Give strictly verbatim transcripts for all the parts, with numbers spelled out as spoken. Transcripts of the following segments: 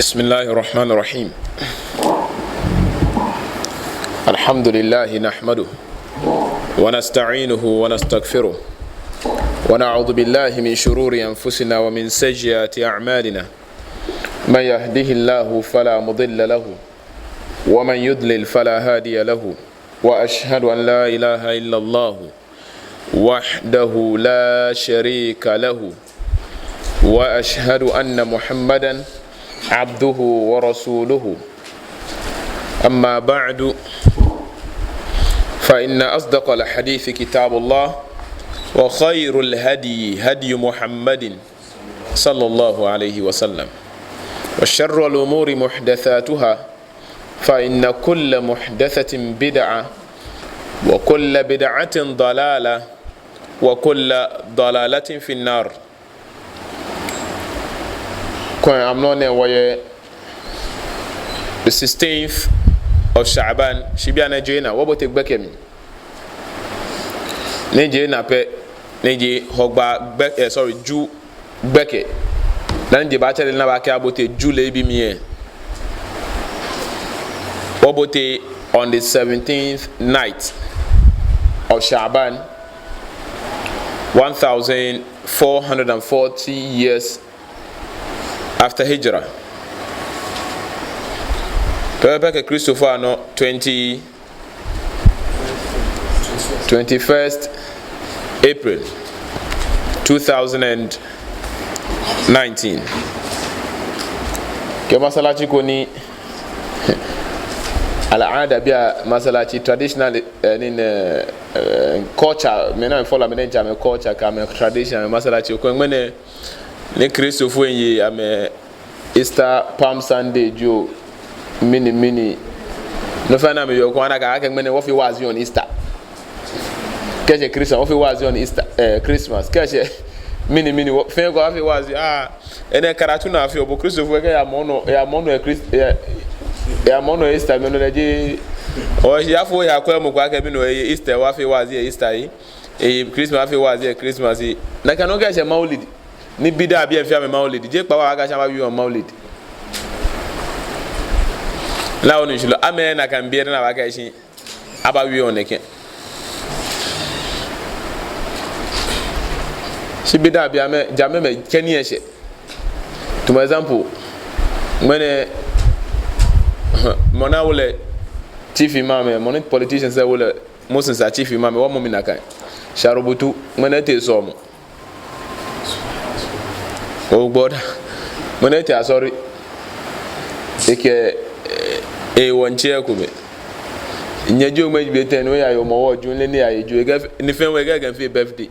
بسم الله الرحمن الرحيم. الحمد لله نحمده ونستعينه ونستغفره ونعوذ بالله من شرور أنفسنا ومن سيئات أعمالنا. من يهده الله فلا مضل له ومن يضلل فلا هادي له. وأشهد أن لا إله إلا الله وحده لا شريك له، وأشهد أن محمدا عبده ورسوله. أما بعد، فإن أصدق الحديث كتاب الله، وخير الهدي هدي محمد صلى الله عليه وسلم، وشر الأمور محدثاتها، فإن كل محدثة بدعة، وكل بدعة ضلالة، وكل ضلالة في النار. Kwɛ, amrɔ nɛɛ wɔyɛ the sixteenth of Sha'ban, shi bianɛ je naa, wɔbote gbɛkɛ mli. Ni je naa pɛ, ni ji Hɔgbaa gbɛ, eh, sorry, Ju gbɛkɛ. Ni je baatsɛ lɛ ni abaakɛɛ abote Ju leebi mli lɛ, wɔbote on the seventeenth night of Sha'ban, one thousand four hundred and forty years after Hijra. Pɛpɛɛpɛ kɛ Kristofoi anɔ twenty, twenty-first April two thousand and nineteen. Kɛ masalaci ko ni al'ada biɛ masalaci traditional, eh, ni, eh, eh, culture, mɛi ni fɔɔ lɛ amɛ ni ji amɛ culture kɛ amɛ tradition, amɛ masalaci ko ŋmɛnɛ ni Kristofoi lɛ yeɔ amɛ Easter, Palm Sunday jio, mɛni mɛni. Nɔ fɛɛ nɔ ni amɛyeɔ ko ana akɛ ŋmɛnɛ wɔfeɔ waazi on Easter. Kɛshɛ Christmas, wɔfeɔ waazi on Easter, eh, Christmas. Kɛshɛ mɛni mɛni, wɔ fɛɛ ko afeɔ waazi. Ah, enɛ karatu ni afeɔ, bo Kristofoi kɛ eya mɔ nɔ, eya mɔ nɔ, eh, Christ, eya, eya mɔ nɔ Easter, mɛni nɔ lɛ ji. O, yafo ya kwɛ mɔ ko akɛ mɛni nɔ, eh, Easter, wɔfeɔ waazi, eh, Easter, eh, eh, Christmas, wɔfeɔ waazi, eh, Christmas, eh. Nakai nɔŋŋ kɛshɛ Maulid. Ni bid'a bii lɛ fɛɛ amɛ Maulid. Jeee kpaa wɔkɛɛ atsɛ abawie on Maulid. Lɛ onu shishi lo? Amɛ nakai bii lɛ ni abaakɛɛ shi abawie on nɛkɛ. Shi bid'a bii amɛ, ja amɛ amɛkɛ nii lɛ shɛ. Tamɔ example, ŋmɛnɛ, mɔ ni awo lɛ chief imam lɛ, mɔ ni politicians lɛ wo lɛ Muslims a chief imam lɛ, wɔ mɔ mi nakai. Sharubutu, ŋmɛnɛ etee sɔlemɔ. Ogbɔ da. Ŋmɛnɛ etee asɔre. Ekɛ, eh, eh, wɔŋtsɛ ko bɛ. Nyɛ jio ŋmɛnɛ ji be ten, no ya yo mɔ wɔ June lɛ ni ya ye jio. Ekɛ, ni fɛɛ wɔ ekɛ kɛ fee birthday.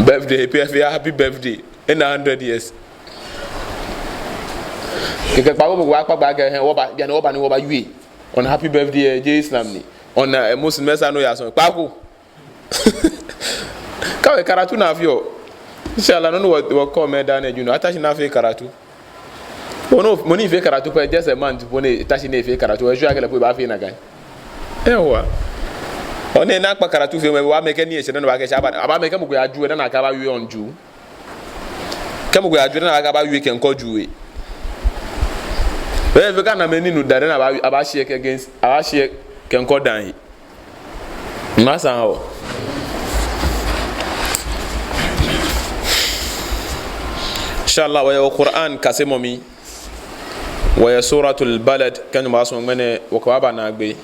Birthday, pɛ fee happy birthday. Ena hundred years. Kɛkɛ kpaa ko bo ko akpa gbɛ akɛ, hɛɛ, wɔba, bianɛ wɔba ni wɔbawie. On happy birthday, eh, jeee Islam ni. On, eh, Muslim, esa ni oya sɔlemɔ. Kpaa ko. Kawai karatu ni afeɔ. Inshallah, nɔ ni wɔ, wɔkɔ mɛi daa nɛɛ ji no, atashi ni afee karatu. Mɔ ni, mɔ ni feɔ karatu pɛ, just a month po ni etashi ni efee karatu, ejua kɛlɛ po ebaafee nakai. Ewa. Ona, ni akpa karatu feemɔ, wɔmɛi kɛ nii lɛ shɛ, ni wɔkɛɛ shi aba, aba mɛi kɛ mɔ ko ya jio, ni akɛ abawie on jio. Kɛ mɔ ko ya jio, ni akɛ abawie kɛkɔ jio. Be fɛɛ kɛ ana mɛi ni nu daa, ni aba, abashi kɛ against, abashi kɛkɔ daa. Masa hao. Inshallah, wɔyɛ wɔ Qur'an kasemɔ mli. Wɔyɛ Suratul Balad, kɛ Nyɔŋmɔ sumɔ ŋmɛnɛ, wɔkɛbaaba naagbee.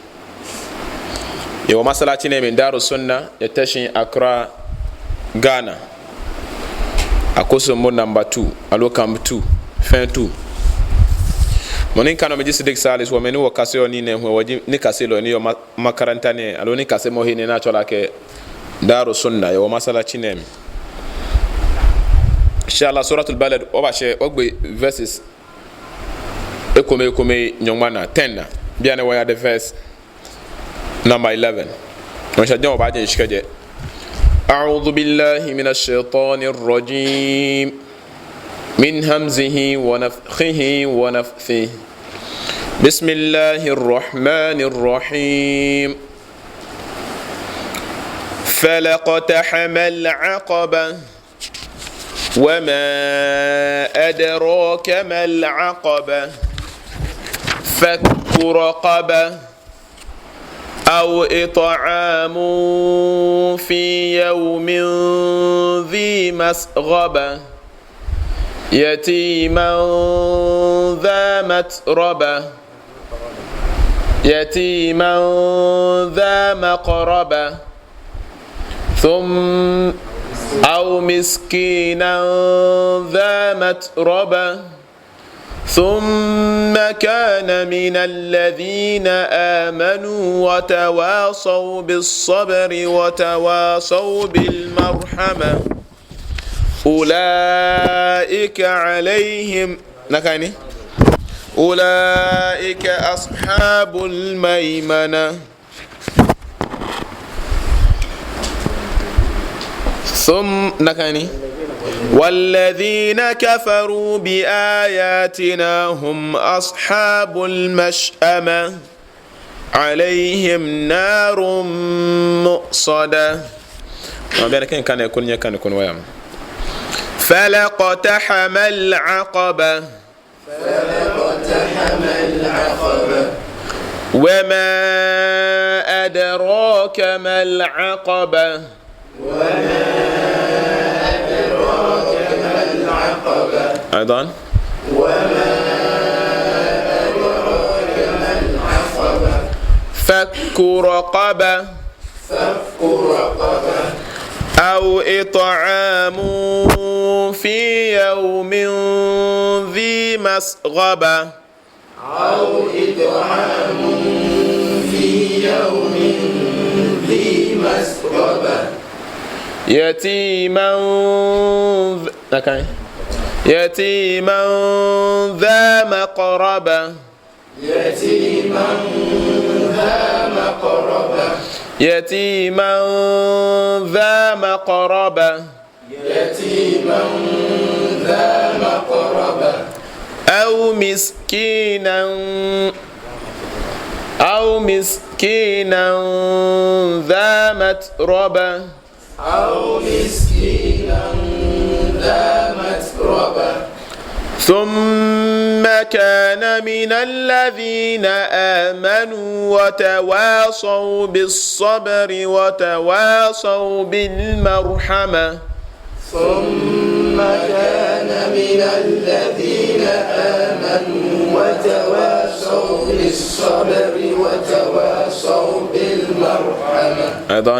Yɛ wɔ masalaci nɛɛ mli, Daru Sunna, yɛ Teshie, Accra, Ghana. Akosombo number two, aloo camp two, fɛɛ two. Mɔ ni kã nɔ mi ji Sidik Salisu, wɔmɛi ni wɔkaseɔ nii nɛɛ hu, wɔji nikaselɔi ni yɔɔ ma-, makaranta nɛɛ, aloo nikasemɔhe nɛɛ ni atsɛɔ lɛ akɛ Daru Sunna, yɛ wɔ masalaci nɛɛ mli. Inshallah, Suratul Balad, wɔbaashɛ, wɔgbe verses ekome ekome nyɔŋma naa, ten naa. Bianɛ wɔya the verse number eleven. Wɔshɛ jɛmɛ, wɔbaaje shishi kɛjɛ. أعوذ بالله من الشيطان الرجيم. من همزه ونفخه ونفثه. بسم الله الرحمن الرحيم. فلا اقتحم العقبة. وما أدراك ما العقبة. فك رقبة. أو إطعام في يوم ذي مسغبة. يتيما ذا متربة. يتيما ذا مقربة. ثم أو مسكينا ذا متربة. ثم كان من الذين آمنوا وتواصوا بالصبر وتواصوا بالمرحمة. أولئك عليهم، nakai ni? أولئك أصحاب الميمنة. ثم، nakai ni? والذين كفروا بآياتنا هم أصحاب المشأمة. عليهم نار مؤصدة. Mabɛn ken kane kun ya kane kun wayam. فلا اقتحم العقبة. فلا اقتحم العقبة. وما أدراك ما العقبة. وما أدراك ما العقبة. أيضا. وما أدراك ما العقبة. فك رقبة. فك رقبة. أو إطعام في يوم ذي مسغبة. أو إطعام في يوم ذي مسغبة. يتيما ذ-، nakai. يتيما ذا مقربة. يتيما ذا مقربة. يتيما ذا مقربة. يتيما ذا مقربة. أو مسكينا، أو مسكينا ذا متربة. أو مسكينا ذا متربة. ثم كان من الذين آمنوا وتواصوا بالصبر وتواصوا بالمرحمة. ثم كان من الذين آمنوا وتواصوا بالصبر وتواصوا بالمرحمة. أيضا.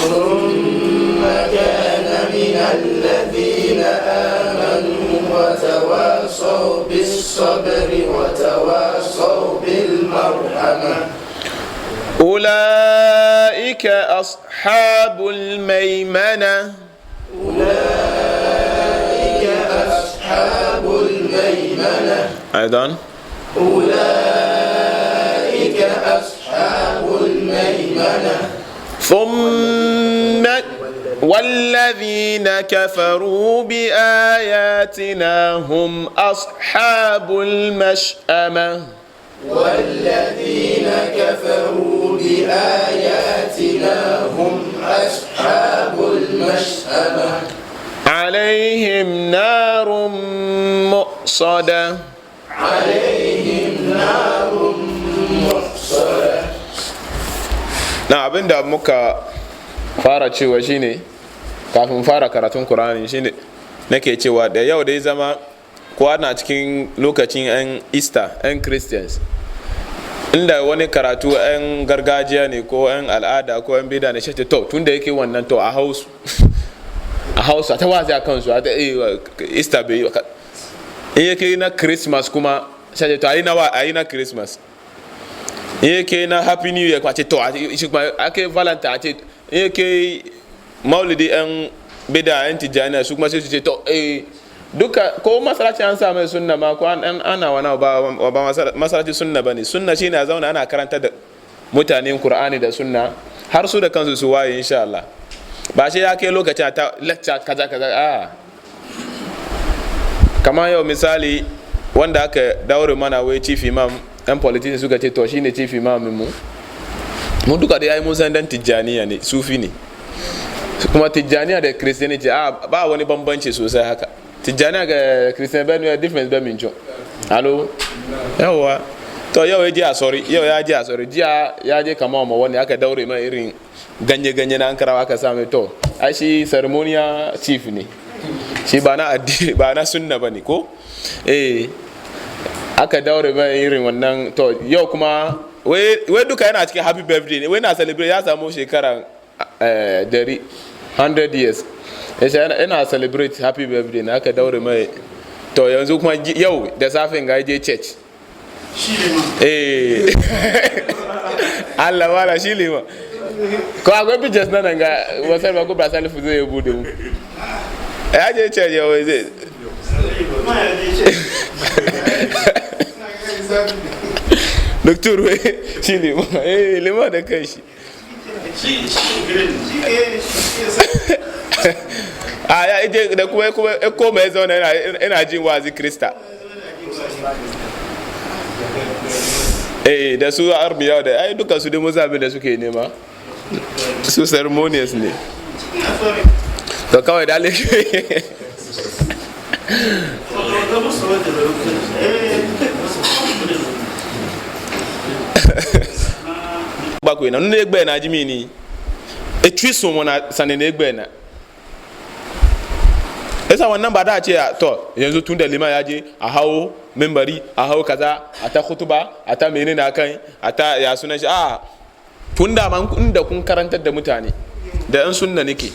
ثم كان من الذين آمنوا وتواصوا بالصبر وتواصوا بالمرحمة. أولئك أصحاب الميمنة. أولئك أصحاب الميمنة. أيضا. أولئك أصحاب الميمنة. ثم والذين كفروا بآياتنا هم أصحاب المشأمة. والذين كفروا بآياتنا هم أصحاب المشأمة. عليهم نار مؤصدة. عليهم نار مؤصدة. Na abin da muka fara cewa shine, kafin fara karatun Qur'ani shine, nake cewa da yau dai zama kowa na cikin lokacin yan Easter, yan Christians. Inda wani karatu yan gargajiya ne ko yan al'ada ko yan bida ne, shi ce, to, tun da yake wannan, to, a hausu. A hausu, a ta wazi a kansu, a ta, eh, Easter bai yi ba. In yake na Christmas kuma, shi ce, to, a yi na wa, a yi na Christmas. In yake na Happy New Year kuma, a ce, to, a, shi kuma ake Valentine, a ce, in yake Maulidi yan bida, yan Tijjaniya, su kuma sai su ce, to, eh, duka, ko masallaci an sa mai sunna ma, ko an, an, ana wani abu ba, ba, ba masala-, masallaci sunna bane. Sunna shine a zauna ana karanta da mutanen Qur'ani da sunna, har su da kansu su waye, insha Allah. Ba sai ya kai lokacin a ta lecture kaza, kaza, a. Kamar yau misali, wanda aka daure mana wai chief imam, yan politicians suka ce, to, shine chief imam mu. Mu duka dai ai mun san dan Tijjaniya ne, sufi ne. Kuma Tijjaniya da Christianity, a, ba wani bambanci sosai haka. Tijjaniya da Christian ba ni difference ba min jo. Alo? Yawwa. To, yau ya je asɔri, yau ya je asɔri. Jiya ya je kama ma wani aka daure mai irin ganye-ganye na an karawa aka sa mai to. Ai shi ceremonial chief ne. Shi ba na addi-, ba na sunna ba ne, ko? Eh, aka daure mai irin wannan. To, yau kuma, wai, wai duka yana cikin happy birthday ne. Wai na celebrate, ya samu shekara, eh, dari, hundred years. Ya ce yana, yana celebrate happy birthday na aka daure mai. To, yanzu kuma ji-, yau da safe ga ya je church. Shi ne ma. Eh. Allah, wala shi ne ma. Ko akwai pictures na nan ga, wasan ba ko ba Salifu zai buɗe mu. Ya je church yau zai. Doctor wai, shi ne ma. Eh, liman da kanshi. A, ya je da kuma, kuma, ya koma ya zauna yana, yana jin wa'azi Krista. Eh, da su armiya da, ai, duka su dai mun san abin da suke nema. Su ceremonious ne. To, kawai da laifi. Bakwai na, nɔ ni egbɛi na ji mɛni? Etsui suɔmɔ na sane ni egbɛi na. Esa wannan ba da ce a, to, yanzu tun da liman ya je, a hau mimbari, a hau kaza, a ta khutuba, a ta menene a kai, a ta ya sunan shi. A, tun da man, inda kun karantar da mutane, da yan sunna nake,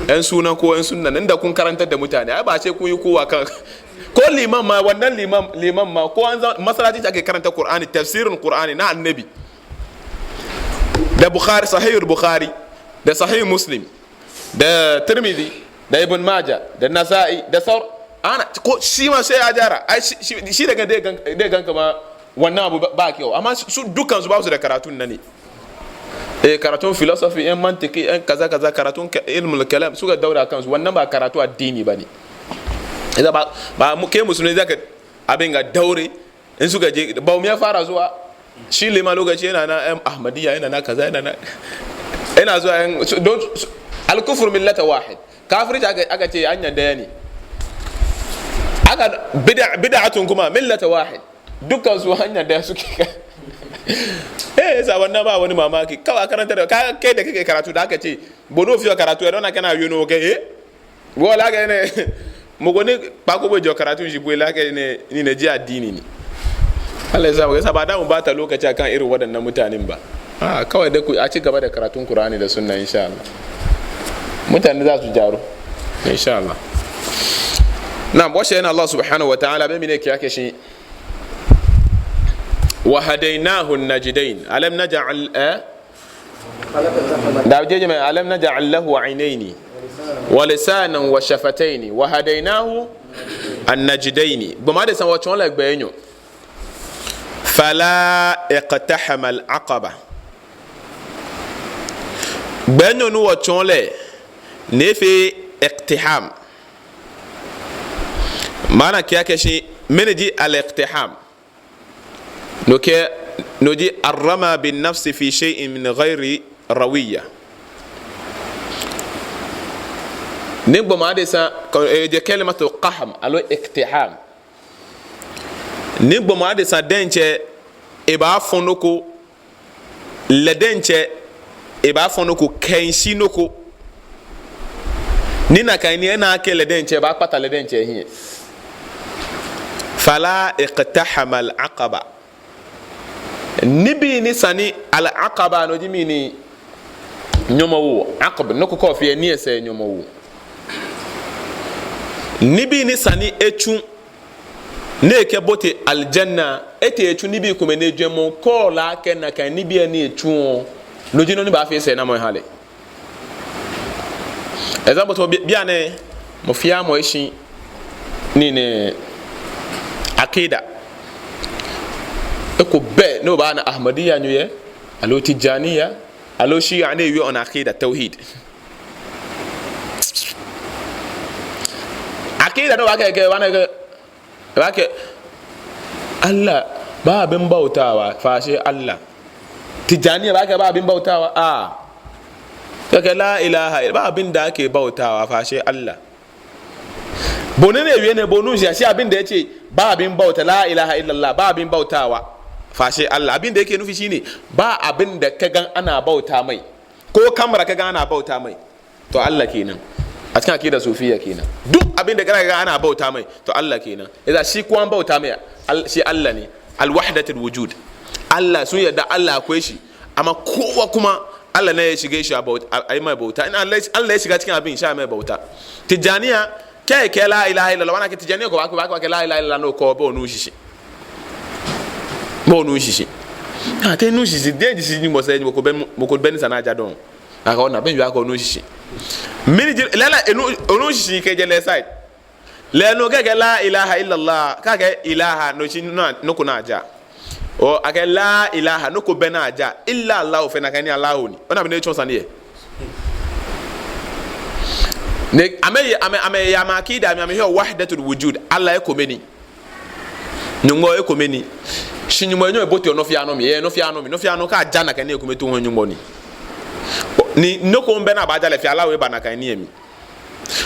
yan suna ko yan sunna, inda kun karantar da mutane, ai ba sai kun yi kowa kan, ko liman ma, wannan liman, liman ma, ko an zama, masallaci ake karanta Qur'ani, tafsirin Qur'ani na Annabi. Da Bukhari, Sahih Bukhari, da Sahih Muslim, da Tirmidhi, da Ibn Majah, da Nasa'i, da saur-, ana, ko shi ma sai ya jara. Ai, shi, shi, shi daga dai gan, dai gan kama wannan abu ba, ba kyau. Amma su, su dukansu ba su da karatun nan ne. Eh, karatun philosophy, yan mantiki, yan kaza, kaza, karatun ka-, ilmul kalam, suka daura kansu. Wannan ba karatu addini ba ne. Idan ba, ba mu, kai musulmi zaka abin ga daure, in suka je, Bawumia ya fara zuwa, shi liman lokaci yana na yan Ahmadiyya, yana na kaza, yana na, yana zuwa yan, su, don, su, al-kufru millata wahid. Kafirci aka, aka ce hanya daya ne. Aka bid'a, bid'atun kuma millata wahid. Dukkan su hanya daya suke kai. Eh, sa wannan ba wani mamaki. Kawai karanta da, ka, kai da kake karatu da aka ce, bodo fiye karatu, ya dona kana yuno kai, eh? Wala ka ne, mɔ ko ni kpaako bɛ jɔ karatun shi bɔ la ka ne, ni ne ji addini ne. Allah ya sa mu ga saba da mu bata lokaci akan irin waɗannan mutanen ba. A, kawai da ku, a ci gaba da karatun Qur'ani da sunna, insha Allah. Mutane za su jaru, insha Allah. Na, bɔ shi na Allah subhanahu wa ta'ala, bɛ mɛni ke ya ke shi. Wa hadaynahu an-najdayn. Alam naj'al, eh? Da jeje mɛi, alam naj'al lahu aynayni wa lisanan wa shafatayni wa hadaynahu an-najdayni. Gbɔmɔ adesa wɔtsɔɔ lɛ gbɛ enyɔ. Fala iqtahama al-aqaba. Gbɛ enyɔ ni wɔtsɔɔ lɛ, ni efee iqtiham. Maana ke ya ke shi, mɛni ji al-iqtiham? No kɛ, no ji arrama bin nafsi fi shay'in min ghayri rawiyya. Ni gbɔmɔ adesa, ko, eh, je kalimatu qaham, aloo iqtiham. Ni gbɔmɔ adesa diɛŋtsɛ, ebaafɔ nɔ ko, lɛ diɛŋtsɛ, ebaafɔ nɔ ko, kɛyashi nɔ ko. Ni nakai ni ena akɛ lɛ diɛŋtsɛ, ebaakpata lɛ diɛŋtsɛ hiɛ. Fala iqtahama al-aqaba. Nibii ni sa ni al-aqaba no ji mɛni? Nyɔmɔwoo. Aqab, nɔ ko kɛ ofee ni esɛɛ nyɔmɔwoo. Nibii ni sa ni etsu, ni ekɛbote aljanna, etee etsu nibii komɛi ni ejwɛŋmɔ kɔɔ lɛ akɛ nakai nibii ni etsuɔ, no ji nɔ ni baafee sɛɛnamɔ eha lɛ. Example, to bi-, bianɛ, mɔ fɛɛ mɔ eshi nii nɛɛ aqida. Eko bɛ ni obaana Ahmadiyya nyo yɛ, aloo Tijaniya, aloo Shia ni ewie on aqida tawhid. Aqida ni obaakɛɛ, kɛɛ, obaana akɛ, ebaakɛɛ, Allah, ba abin bautawa, face Allah. Tijaniya baakɛɛ ba abin bautawa, a. Kɛ ekɛɛ la ilaha illa, ba abin da ake bautawa face Allah. Bo ne ne ewie ne bo onuuu shishi, shi abin da ya ce, ba abin bauta, la ilaha illallah, ba abin bautawa face Allah. Abin da yake nufi shine, ba abin da ka gan ana bauta mai, ko kamara ka gan ana bauta mai, to Allah kenan. A cikin akida sufiya kenan. Duk abin da ka gan ana bauta mai, to Allah kenan. Idan shi ko an bauta mai, Al-, shi Allah ne. Al-wahdatul wujud. Allah, sun yarda Allah akwai shi. Amma kowa kuma Allah ne ya shige shi a baut-, a, a yi mai bauta. In Allah, Allah ya shiga cikin abin, shi a mai bauta. Tijaniya, kɛ ekɛɛ la ilaha illallah, wani kɛ Tijaniya ko, ba ko, ba ko, kɛ la ilaha illallah, no ko, bo onuuu shishi. Bo onuuu shishi. A te nuuu shishi, de shishi ni mɔ sɛɛ, mɔ ko bɛ, mɔ ko bɛ ni sane ja dɔŋŋ. A ko na bɛ ya ko onuuu shishi. Mɛni ji, lala, enu, onuuu shishi kɛjɛ lɛ side. Lɛ no kɛ ekɛɛ la ilaha illallah, kɛ ekɛɛ ilaha, no shi na, nɔ ko ni ja. O, akɛɛ la ilaha, nɔ ko bɛ ni ja. Illa Allah, fe nakai ni Allah ni. Ona abin da etsɔɔ sane lɛ. Ni, amɛ, amɛ, amɛ, ya ma akida, amɛ, amɛhe wahdatul wujud. Allah ekome ni. Nyɔŋmɔ ekome ni. Shi Nyɔŋmɔ, Nyɔŋmɔ ebote nɔ fɛɛ nɔ mli, yɛ nɔ fɛɛ nɔ mli, nɔ fɛɛ nɔ kɛ aja nakai ni ekome too hu Nyɔŋmɔ ni. Ni nɔ ko bɛ ni baaja lɛ fe, Allah eba nakai ni mli.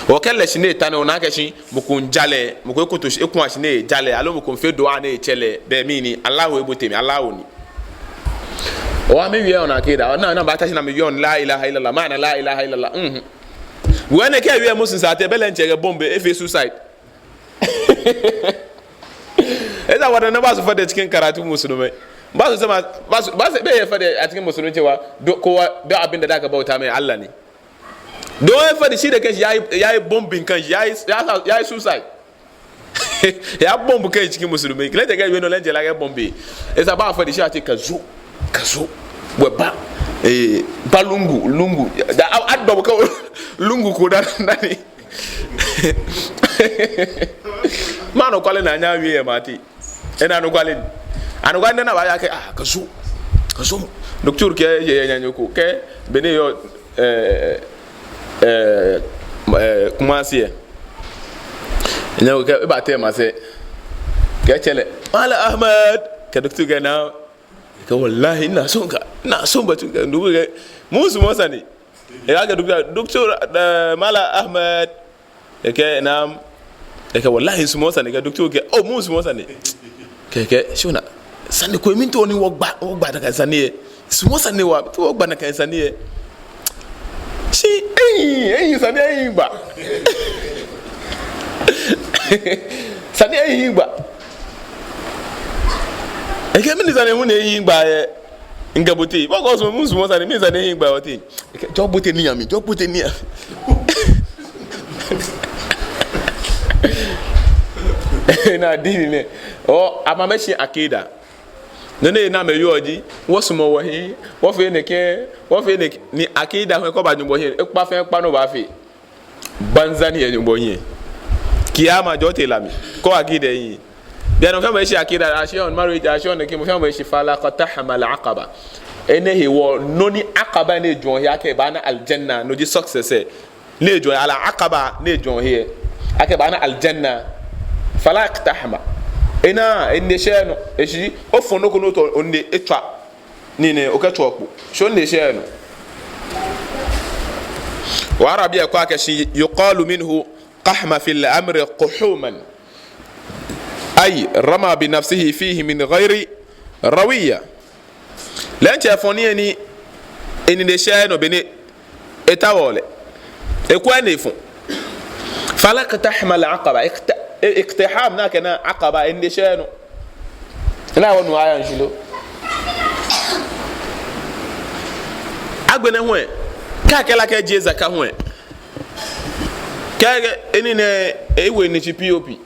O kɛ lɛ shi ni eta nɛɛ, ona akɛ shi mɔ ko miija lɛ, mɔ ko ekoto shi, eku shi ni eja lɛ, aloo mɔ ko mifee dua ni etsɛ lɛ, be mli ni Allah ebote mli, Allah ni. O amɛwieɔ nakai da, ona, ona bata shi ni amɛwieɔ la ilaha illallah, maana la ilaha illallah. Mhm. Wɛ ne kɛ wie Muslim sa te bɛ lɛ ntsɛ kɛ bomb, efee suicide. Esa wada na ba su fada cikin karatu musulmai. Ba su sama, ba su, ba su, bai ya fada a cikin musulunci ba, do, kowa, duk abin da zaka bauta mai Allah ne. Don ya fadi shi da kanshi ya yi, ya yi bombing kanshi, ya yi, ya sa, ya yi suicide. Ya bomb kanshi cikin musulmai. Kila ta ga yeno lanje la ga bombe. Esa ba fadi shi a ce ka zo, ka zo. Wai ba, eh, ba lungu, lungu. Da a, a dobo ka lungu ko da, da ne. Mɛɛ anɔkwale ni anyɛ awie yɛ mate? Enɛ anɔkwale ni. Anɔkwale ni na ba ya kɛ, ah, ka zo. Ka zo. Doctor kɛ, yɛ, yɛ, nyanyoko. Kɛ, be ni eyɔɔ, eh, eh, eh, Kumasi lɛ. Nyanyoko kɛ, eba tɛ masɛi. Kɛ tsɛ lɛ, Malam Ahmad. Kɛ doctor kɛɛ na'am. Kɛ wallahi, ina son ka. Ina son batun ka. Dubu kɛ, mun sumɔ sane. Ekɛɛ doctor, doctor, eh, Malam Ahmad. Ekɛɛ na'am. Ekɛɛ wallahi, misumɔɔ sane. Ekɛɛ doctor kɛɛ, oh, misumɔɔ sane. Ekɛɛ, ekɛɛ, shi ona, sane ko, miitao ni wɔgba, wɔgba nakai sane lɛ. Misumɔɔ sane waa, miitao wɔgba nakai sane lɛ. Shi, ehiii, ehiii, sane lɛ ehiii gba. Sane lɛ ehiii gba. Ekɛɛ mɛni sane hu ni ehiii gba lɛ? Mikɛbote. Mɔ ko sumɔɔ, misumɔɔ sane, mɛni sane ehiii gba yɛ otɛŋ? Ekɛɛ, jɔɔ bote nii ami, jɔɔ bote nii ami. Enɛ diini nɛ. Oh, amɛ amɛshi akida. Nɔ ni amɛyɔɔ ji, wɔsumɔ wɔhiɛ, wɔfee nɛkɛ, wɔfee nɛkɛ, ni akida hu kɛ oba Nyɔŋmɔ hiɛ, ekpa fɛɛ ekpa ni obaafee. Banza ni yɛ Nyɔŋmɔ hiɛ. Kiyama jɔɔ tee la mli. Kɛ akida ehiii. Bianɛ mɔ fɛɛ mɔ eshi akida, ashiɔ on marriage, ashiɔ on nɛkɛ, mɔ fɛɛ mɔ eshi. Falaqtahamal aqaba. Enɛ hewɔ, nɔ ni aqaba ni ejwɛŋɔ he akɛ ebaana aljanna, no ji success lɛ. Ni ejwɛŋɔ he, al aqaba ni ejwɛŋɔ he akɛ ebaana aljanna. Falaqtahama. Enɛ, ende shɛɛ nɔ, eshi, ofɔ nɔ ko ni oto, onine etswa. Nii nɛɛ, okɛtswa kpo. Shi onine shɛɛ nɔ. Wa Arabiya kɛɔ akɛ shi, yuqalu minhu qahama fil amri quhuman. Ay, rama bi nafsihi fihi min ghayri rawiya. Lɛ diɛŋtsɛ efɔ nii lɛ ni, enine shɛɛɛ nɔ beni etaoɔ lɛ. Ekwɛɛɛ ni efɔ. Falaqtahamal aqaba. Iqta-, iqtiham ni akɛna aqaba, enine shɛɛɛ nɔ. Ina wonu aya nshi lo. Agbɛnɛ hu lɛ, kɛ akɛɛ lɛ akɛ ejie zaka hu lɛ, kɛ, kɛ enine, ewo enine shi P O P.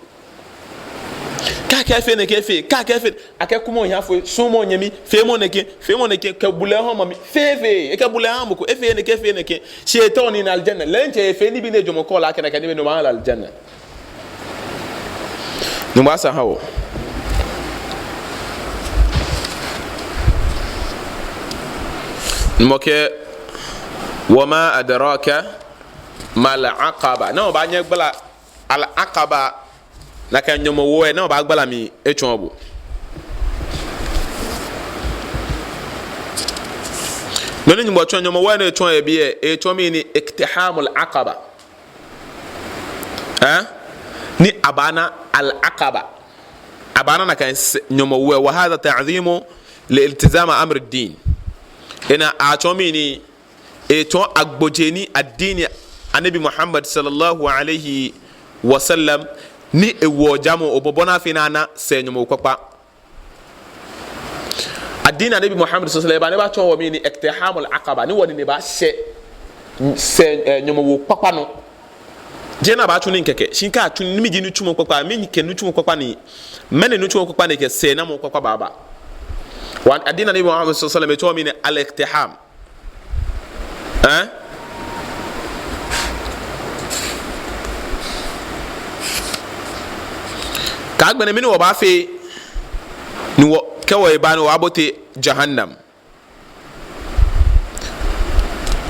Kɛ akɛɛ efee nɛkɛ, efee. Kɛ akɛɛ efee, akɛ kumɔ ohiafoi, sumɔ onyɛmi, feemɔ nɛkɛ, feemɔ nɛkɛ, kɛ bulɛ ha omami, fee, fee, ekɛ bulɛ ha mɔ ko, efee nɛkɛ, efee nɛkɛ. Shi etaoɔ ni ena aljanna. Lɛ diɛŋtsɛ efee nibii ni ejwɛŋɔ kɛ lɛ akɛ nakai nibii nɔŋŋ baaha lɛ aljanna. Nyɔŋmɔ asa aha wɔ. Nyɔŋmɔ kɛɛ, wa ma adraka mal aqaba. Ni obaanyɛ ogbala al aqaba, nakai nyɔmɔwoo lɛ, ni obaagbala mli etsɔɔ bo. Nɔ ni Nyɔŋmɔ tsɔɔ, nyɔmɔwoo ni etsɔɔ yɛ biɛ, etsɔɔ mɛni? Iqtihamul aqaba. Ɛɛ? Ni abaana al-aqaba. Abaana nakai sɛɛ nyɔmɔwoo, wa hadha ta'dhimu li iltizami amri din. Enɛ atsɔɔ mɛni? Etsɔɔ agbojee ni addini Annabi Muhammad sallallahu alayhi wa sallam ni ewo jamɔ, obɔ bɔ ni afee ni ana sɛɛ nyɔmɔwoo kpakpa. Addini Annabi Muhammad sallallahu alayhi wa sallam eba ni ebatsɔɔ wɔ mɛni? Iqtihamul aqaba, ni wɔnine baashɛ sɛɛ, eh, nyɔmɔwoo kpakpa nɔ. Jeee ni abaatsu nii kɛkɛ, shi kɛ atsu nii, mɛni ji nitsumɔ kpakpa, mɛni kɛ nitsumɔ kpakpa ni, mɛni nitsumɔ kpakpa ni kɛ sɛɛnamɔ kpakpa baaba. Wa addini Annabi Muhammad sallallahu alayhi wa sallam etsɔɔ mɛni? Al-iqtiham. Ɛɛ? Kɛ agbɛnɛ mɛni wɔbaafee ni wɔ, kɛ wɔyɛ ba ni wɔbaabote jahannam?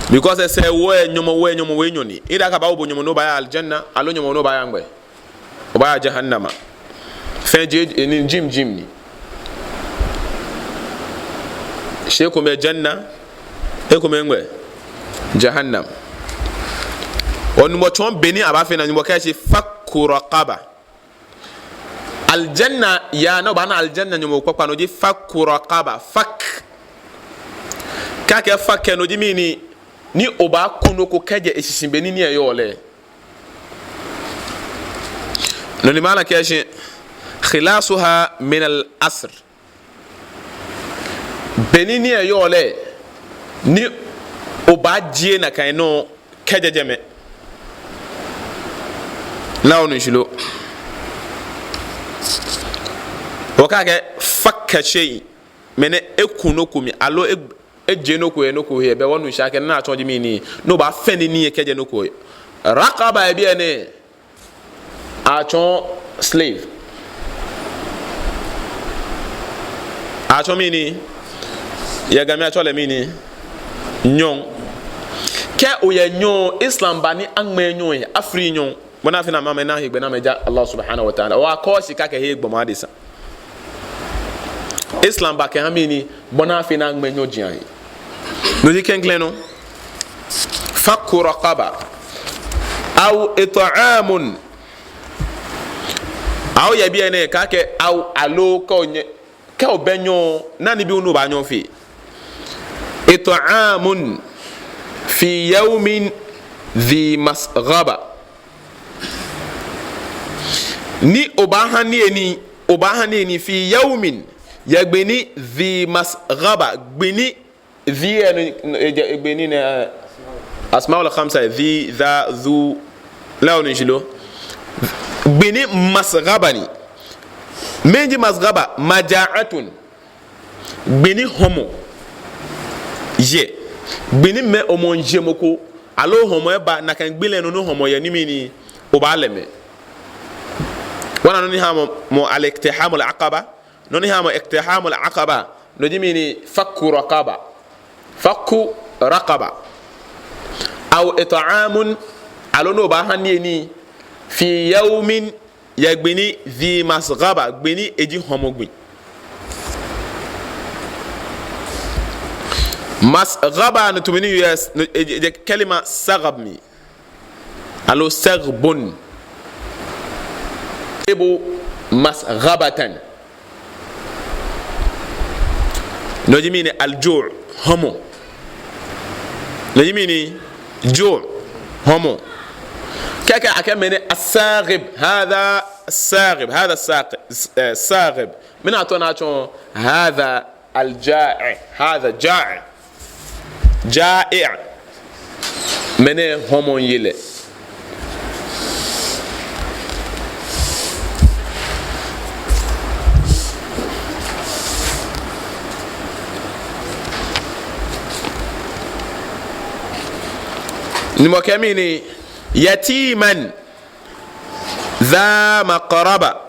Because sɛɛwoo, nyɔmɔwoo, nyɔmɔwoo enyɔ ni. Ida ka ba obo nyɔmɔ ni obaaya aljanna, aloo nyɔmɔ ni obaaya ŋgbɛ? Obaaya jahannama. Fɛɛ jeee, ni jim jim ni. Shi ekomɛi janna, ekomɛi ŋgbɛ? Jahannam. Ɔ, Nyɔŋmɔ tsɔɔ bɔ ni abaafee ni Nyɔŋmɔ kɛɛ shi fakku raqaba. Aljanna yaa ni obaana aljanna nyɔmɔwoo kpakpa no ji fakku raqaba. Fak. Kɛ akɛɛ fak lɛ no ji mɛni? Ni obaaku nɔ ko kɛjɛ eshishi bɔ ni nii lɛ yɔɔ lɛ. No ni malam kɛɛ shi, khilasuha min al-asr. Bɔ ni nii lɛ yɔɔ lɛ, ni obaajie nakai nɔ kɛjɛ jɛmɛ. Ni onu shishi lo? Okɛɛ akɛ fakka shay, mɛni? Eku nɔ ko mli, aloo e, ejie nɔ ko yɛ nɔ ko he, belɛ onu shishi akɛ nɔ ni atsɔɔ ji mɛni? Ni obaafɛne nii lɛ kɛjɛ nɔ ko he. Raqaba yɛ biɛ nɛɛ, atsɔɔ slave. Atsɔɔ mɛni? Yɛ Ga mli atsɛɔ lɛ mɛni? Nyɔŋ. Kɛ oyɛ nyɔŋ, Islam ba ni aŋmɛɛ nyɔŋ lɛ, afree nyɔŋ. Bɔ ni afee ni amɛna hegbɛ ni amɛja Allah subhanahu wa ta'ala. Wɔkɔɔ shika kɛ hee gbɔmɔ adesa. Islam ba kɛha mɛni? Bɔ ni afee ni aŋmɛɛ nyɔji ahe. No ji klɛŋklɛŋ nɔ. Fakku raqaba. Aw it'amun. Aw yɛ biɛ nɛɛ kɛ akɛɛ aw, aloo kɛ onyɛ, kɛ obɛ nyɔŋ, na nibii ni obaanyɛ ofee. It'amun fi yawmin dhi masghaba. Ni obaaha niyenii, obaaha niyenii fi yawmin, yɛ gbi ni dhi masghaba, gbi ni dhi lɛ ni, e, e, gbi ni nɛɛ, asmaul khamsa, dhi, dha, dhu, la onu shishi lo? Gbi ni masghaba ni. Mɛni ji masghaba? Maja'atun. Gbi ni hɔmɔ yɛ. Gbi ni mɛi, hɔmɔ miije mɔ ko, aloo hɔmɔ eba, nakai gbi lɛ nɔ ni hɔmɔ yɛ ni mɛni, obaalɛ mɛi. Wɔna nɔ ni ha mɔ, mɔ al-iqtihamul aqaba, nɔ ni ha mɔ iqtihamul aqaba, no ji mɛni? Fakku raqaba. Fakku raqaba. Aw it'amun, aloo ni obaaha niyenii, fi yawmin, yɛ gbi ni, dhi masghaba, gbi ni eji hɔmɔ gbi. Masghaba no tumi ni yɛ, no, e, e, e, kalima saghab mli. Aloo saghbun. Ebo masghabatan. No ji mɛni? Al-ju', hɔmɔ. No ji mɛni? Ju', hɔmɔ. Kɛ akɛɛ, akɛɛ mɛni? As-saghib, hadha as-saghib, hadha as-saqi-, eh, saghib. Mɛni atao ni atsɔɔ? Hadha al-ja'i', hadha ja'i'. Ja'i'. Mɛni? Hɔmɔ miiye lɛ. Ni mɔ kɛ mɛni? Yatiman dha maqraba.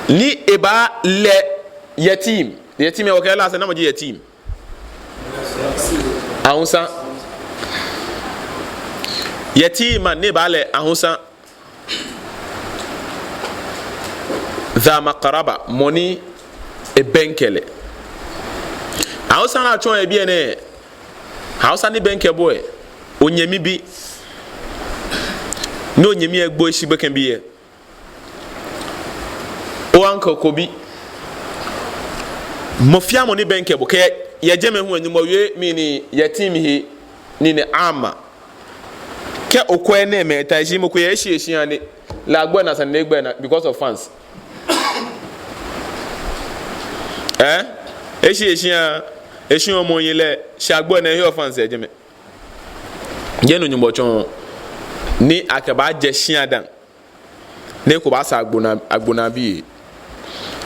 Ni ebalɛ yatim. Yatim, wɔkɛɛ lɛ sɛɛ, namɔ ji yatim? Awusa. Yatiman, ni ebalɛ awusa. Dha maqraba, mɔ ni ebɛŋkɛ lɛ. Hausa ni atsɔɔ yɛ biɛ nɛɛ, Hausa ni bɛŋkɛ bo lɛ, onyɛmi bi. Ni onyɛmi lɛ gbo eshi gbekɛbii lɛ. O uncle ko bi. Mɔ fɛɛ mɔ ni bɛŋkɛ bo, kɛ yɛ jɛmɛ hu lɛ, Nyɔŋmɔ wie mɛni yɛ team he, nii nɛɛ ama. Kɛ okwɛ nɛɛ mɛi ta shi mɔ ko yɛ eshi eshia ni lɛ agbo naa sane ni egbo naa because of fans. Eh? Eshi eshia, eshi omɔ yi lɛ, shi agbo naa he of fans yɛ jɛmɛ. Jeee no Nyɔŋmɔ tsɔɔ ni akɛbaajɛ shia dã. Ni eko baasaa agbo naa, agbo naa bii.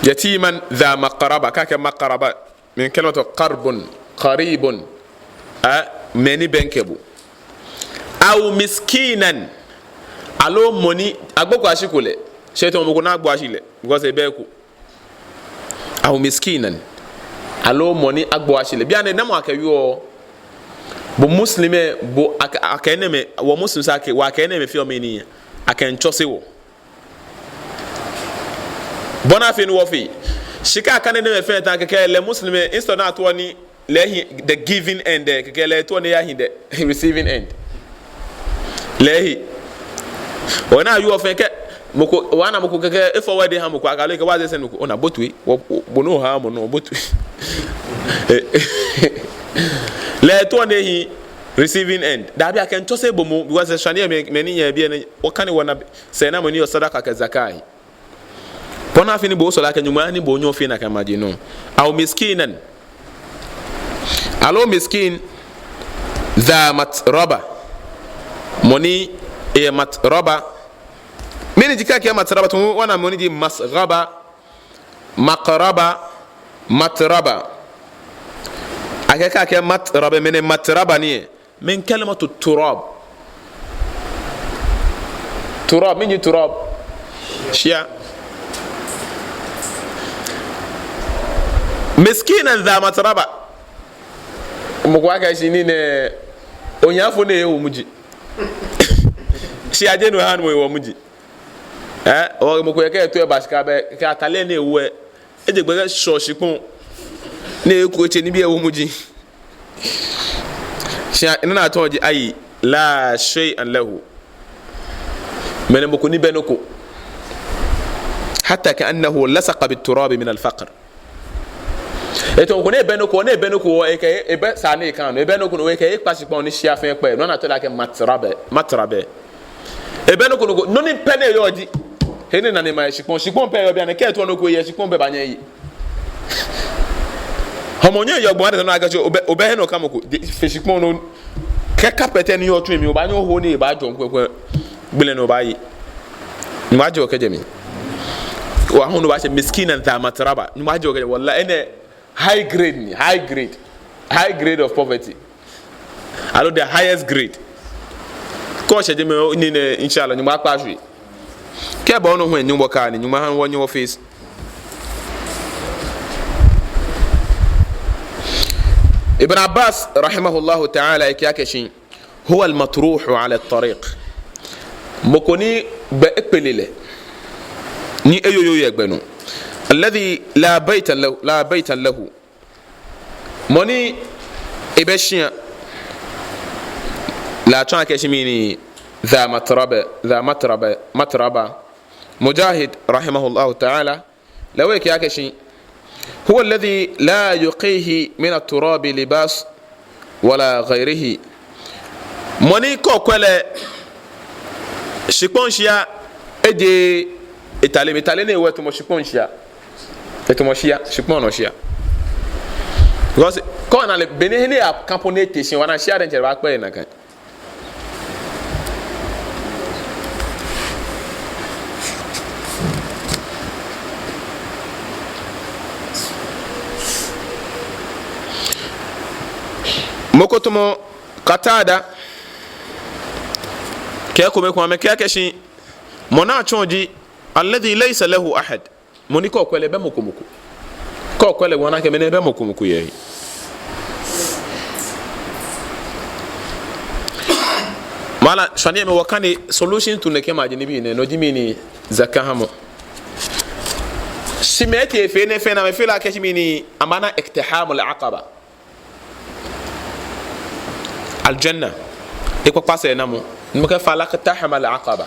Yatiman dha maqraba, kɛ akɛɛ maqraba. Min kalimatu qarbun, qaribun. Eh, mɛi ni bɛŋkɛ bo. Aw miskinan. Aloo mɔ ni agboko ashiko lɛ. Shi tamɔ mɔ ko ni agbo ashi lɛ. Because ebɛ eko. Aw miskinan. Aloo mɔ ni agbo ashi lɛ. Bianɛ namɔ akɛwieɔ? Bo Muslim lɛ, bo akɛ, akɛ enɛɛmɛi, wɔ Muslims akɛ, wɔ akɛ enɛɛmɛi feɔ mɛni? Akɛmiitsɔse wɔ. Bɔ ni afee ni wɔfee. Shi kɛ akane enɛɛmɛi fɛɛ tã kɛkɛ lɛ Muslim lɛ, instead ni atoɔ nii lɛ ehi the giving end lɛ, kɛkɛ lɛ etoɔ nii eyahi the receiving end. Lɛ ehi. Ona, yoo fɛɛ kɛ mɔ ko, obaana mɔ ko kɛkɛ e-forward eha mɔ ko, akɛ lɛ kɛ wa ze sɛ mɔ ko, ona, botoi, wɔ, wɔ, bo ni oha mɔ nɔ, botoi. Lɛ etoɔ nii ehi receiving end. Dabi, akɛmiitsɔse bo moŋ, because shwane mɛi, mɛi ni yɛ biɛ nɛɛ, wɔkane wɔna sɛɛnamɔ ni yɔɔ sadaka kɛ zaka he. Bɔ ni afee ni bo osɔle akɛ Nyɔŋmɔ hani bo onyɛ ofee nakai maji nɔ. Aw miskinan. Aloo miskin dha matraba. Mɔ ni eyɛ matraba. Mɛni ji kɛ akɛɛ matraba, tamɔ wɔna mɔ ni ji masghaba, maqraba, matraba. Akɛɛ kɛ akɛɛ matraba, mɛni matraba ni lɛ? Min kalimatu turab. Turab, mɛni ji turab? Shia. Miskinan dha matraba. Mɔ ko akɛɛ shi nii nɛɛ, onyafo ni ewo muji. Shi jeee no hewɔ ni mɔ ewo muji. Eh, o mɔ ko yɛ kɛ eto eba shika bɛ, kɛ atale ni ewo lɛ. Eje gbɛ kɛshɔ shikpɔŋ. Ni eku etsɛ ni bi ewo muji. Shi nɔ ni atsɔɔ ji ayi, la shay'an lahu. Mɛni mɔ ko ni bɛ nɔ ko. Hatta ka'annahu lasaqa bit turabi min al faqr. Eto mɔ ko ni bɛ nɔ ko, ni bɛ nɔ ko, ekɛ, ebɛ sane kan, ebɛ nɔ ko, ekɛ, ekpa shikpɔŋ ni shia fɛɛ kpɛ. Nɔ ni atsɛɔ lɛ akɛ matraba, matraba. Ebɛ nɔ ko nɔ ko, nɔ ni pɛ ni eyɔɔ ji. He ni nane ma yɛ shikpɔŋ, shikpɔŋ pɛ eyɔɔ bianɛ, kɛ etoɔ nɔ ko yɛ shikpɔŋ pɛ baanyɛ eye. Hɔmɔ nyɛ yɔɔ gbɔmɔ adesa nɔ akɛ shi, obɛ, obɛ he nɔ ka mɔ ko, de, fe shikpɔŋ nɔ. Kɛ kapɛtɛ ni yɔɔ tsu mli, obaanyɛ oho ni ebaajɔ ŋkwɛŋkwɛ. Gbele nɔ obaaye. Nyɔŋmɔ ajɔɔ kɛjɛ mli. Wa hu no baashɛ miskinan dha matraba. Nyɔŋmɔ ajɔɔ kɛjɛ, wallahi, enɛ high grade ni, high grade. High grade of poverty. Aloo the highest grade. Kɛ oshɛ jɛmɛ, nii nɛɛ, inshallah, Nyɔŋmɔ akpa shwie. Kɛ bɔ ni hu Nyɔŋmɔ kane, Nyɔŋmɔ ha wɔ nyɛ wɔ face. Ibn Abbas, rahimahullahu ta'ala, ekɛɛ akɛ shi, huwa al-matruhu ala tariq. Mɔ ko ni gbɛ ekpele lɛ. Ni eyoyo yɛ gbɛ nɔ. Alladhi la baytan lahu, la baytan lahu. Mɔ ni ebɛ shia. Lɛ atsɔɔ akɛ shi mɛni, dha matraba, dha matraba, matraba. Mujahid, rahimahullahu ta'ala, lɛ hu ekɛɛ akɛ shi, huwa alladhi la yuqihi min at-turabi libas wala ghayrihi. Mɔ ni kɛ okwɛ lɛ, shikpɔŋ shia, ejeee etale mli, etale ni ewo etamɔ shikpɔŋ shia. Etamɔ shia, shikpɔŋ nɔ shia. Because kɛ ona lɛ, be ni he ni eyaka po ni ete shi, obaana shia diɛŋtsɛ baakpɛ lɛ nakai. Mɔ ko tamɔ Qatada, kɛ ekomɛi komɛi amɛkɛɛ akɛ shi, mɔ ni atsɔɔ ji, alladhi laysa lahu ahad. Mɔ ni kɛ okwɛ lɛ ebɛ mɔ ko mɔ ko. Kɛ okwɛ lɛ obaana akɛ mɛni, ebɛ mɔ ko mɔ ko yɛ he. Mala, shwane mɛi wɔkane solution to nɛkɛ maji nibii nɛɛ, no ji mɛni, zaka hamɔ. Shi mɛi etee fee enɛ fɛɛ ni amɛfee lɛ akɛ shi mɛni, amɛna iqtihamul aqaba. aljanna. Ekpakpa sɛɛnamɔ. Nyɔŋmɔ kɛɛ, فلا اقتحم العقبة.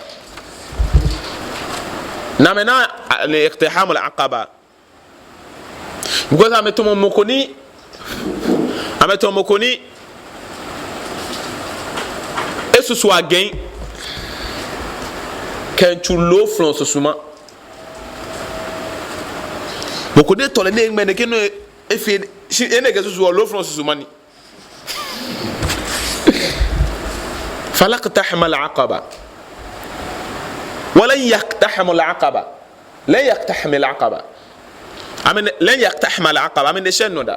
Ni amɛna, a, ni اقتحام العقبة. Because amɛtamɔ mɔ ko ni, amɛtamɔ mɔ ko ni esusu agɛŋ kɛmiitsu loofɔlɔ susuma. Mɔ ko ni etɔ lɛ ni eŋmɛ nɛkɛ nɔ efee, shi enɛ kɛsusuɔ loofɔlɔ susuma ni. فلا اقتحم العقبة. ولن يقتحم العقبة. لن يقتحم العقبة. Amɛ, لن يقتحم العقبة. Amɛnɛɛ shɛ nɔ da.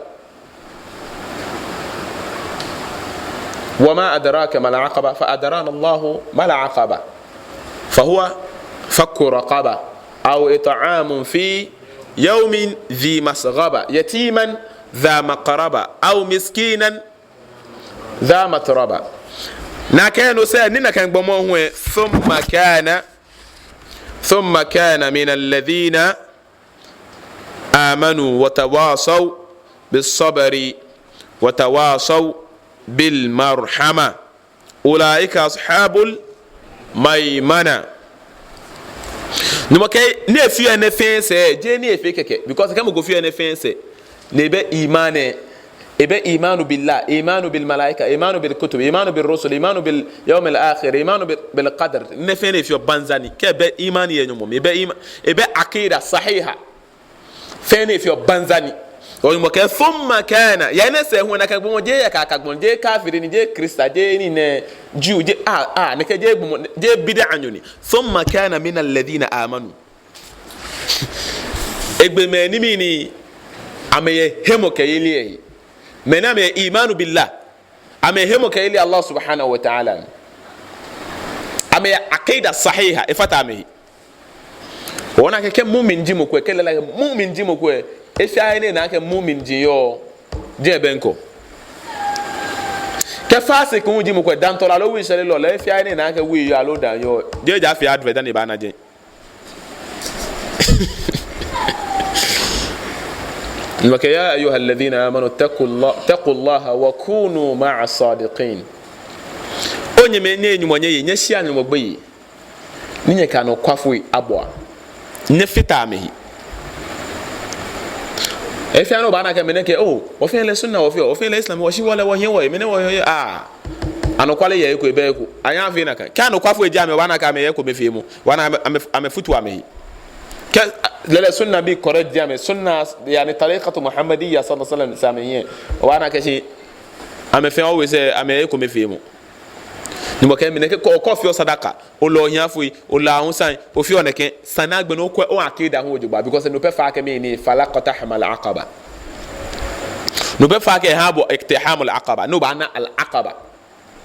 وما أدراك ما العقبة، فأدرانا الله ما العقبة، فهو فك رقبة، أو إطعام في يوم ذي مسغبة، يتيما ذا مقربة، أو مسكينا ذا متربة. Nakai nɔ sɛɛ, ni nakai gbɔmɔ hu lɛ, ثم كان، ثم كان من الذين آمنوا وتواصوا بالصبر وتواصوا بالمرحمة أولئك أصحاب الميمنة. Nyɔŋmɔ kɛɛ, ni efeɔ enɛ fɛɛ sɛɛ, jeee ni efee kɛkɛ. Because kɛ mɔ ko feɔ enɛ fɛɛ sɛɛ, ni ebɛ iman lɛ, ebɛ إيمان بالله، إيمان بالملائكة، إيمان بالكتب، إيمان بالرسل، إيمان باليوم الآخر، إيمان بال-، بالقدر. Enɛ fɛɛ ni efeɔ banza ni. Kɛ ebɛ iman yɛ Nyɔŋmɔ mli, ebɛ iman, ebɛ عقيدة صحيحة. Fɛɛ ni efeɔ banza ni. Onyɛmɔ kɛɛ ثم كان. Yɛ enɛ sɛɛ hu nakai gbɔmɔ jeee yakagbɔmɔ, jeee kafiri ni, jeee Krista, jeee nii nɛɛ, Jew, jeee, ah, ah, nɛkɛ jeee gbɔmɔ, jeee bid'anyo ni. ثم كان من الذين آمنوا. Egbe mɛi ni mɛni, amɛyɛ hemɔkɛyeli lɛ. Mɛi ni amɛyɛ إيمان بالله. Amɛyɛ hemɔkɛyeli Allah سبحانه وتعالى. Amɛyɛ عقيدة صحيحة, efata amɛhe. Ona akɛ kɛ mu'min ji mɔ ko lɛ, kɛ lala akɛ mu'min ji mɔ ko lɛ, efeɔ he ni ena akɛ mu'min ji yɔɔ, jeŋ bɛ ŋkɔ. Kɛ fasik hu ji mɔ ko lɛ, dãatɔlɔ aloo wishɛlelɔ lɛ, efeɔ he ni ena akɛ wi yɔɔ aloo dãa yɔɔ, jeee ja fee advert dani ebaana jeŋ. Nyɔŋmɔ kɛɛ, يا أيها الذين آمنوا اتقوا الله، اتقوا الله وكونوا مع الصادقين. Onyɛmimɛi, nyɛ Nyɔŋmɔ nyɛye, nyɛshea Nyɔŋmɔ gbeyei, ni nyɛkɛ anɔkwafoi abɔa. Nyɛfata amɛhe. Efeɔ ni obaana akɛ mɛi nɛɛ kɛɛ, oh, wɔfɛɛ lɛ sunna wɔfeɔ, wɔfɛɛ lɛ Islam, wɔshi wɔlɛ, wɔhiɛ wɔye, mɛni wɔhiɛ, ah. Anɔkwale yɛ he ko, ebɛ he ko. Anyɛɛɛ afee nakai. Kɛ anɔkwafoi ji amɛ, obaana akɛ amɛyɛ ekome feemɔ. Obaana amɛ, amɛ, amɛfutu amɛhe. Kɛ, ah, lɛɛlɛŋ sunna bii correct ji amɛ, sunna, yani, tariqatu Muhammadiyya sallallahu alaihi wasallam sɛɛ amɛhiɛ, obaana akɛ shi amɛfɛɛ always, eh, amɛyɛ ekome feemɔ. Nyɔŋmɔ kɛɛ mɛi nɛɛ kɛ, kɛ, kɛ ofeɔ sadaka, olaa ohiafoi, olaa osaji, ofeɔ nɛkɛ, esa ni agbɛnɛ okwɛ o-aqida hu jogbaŋŋ, because no pɛ faa akɛ mɛni, فلا اقتحم العقبة. No pɛ faa akɛ eha bo اقتحام العقبة, ni obaana al-aqaba.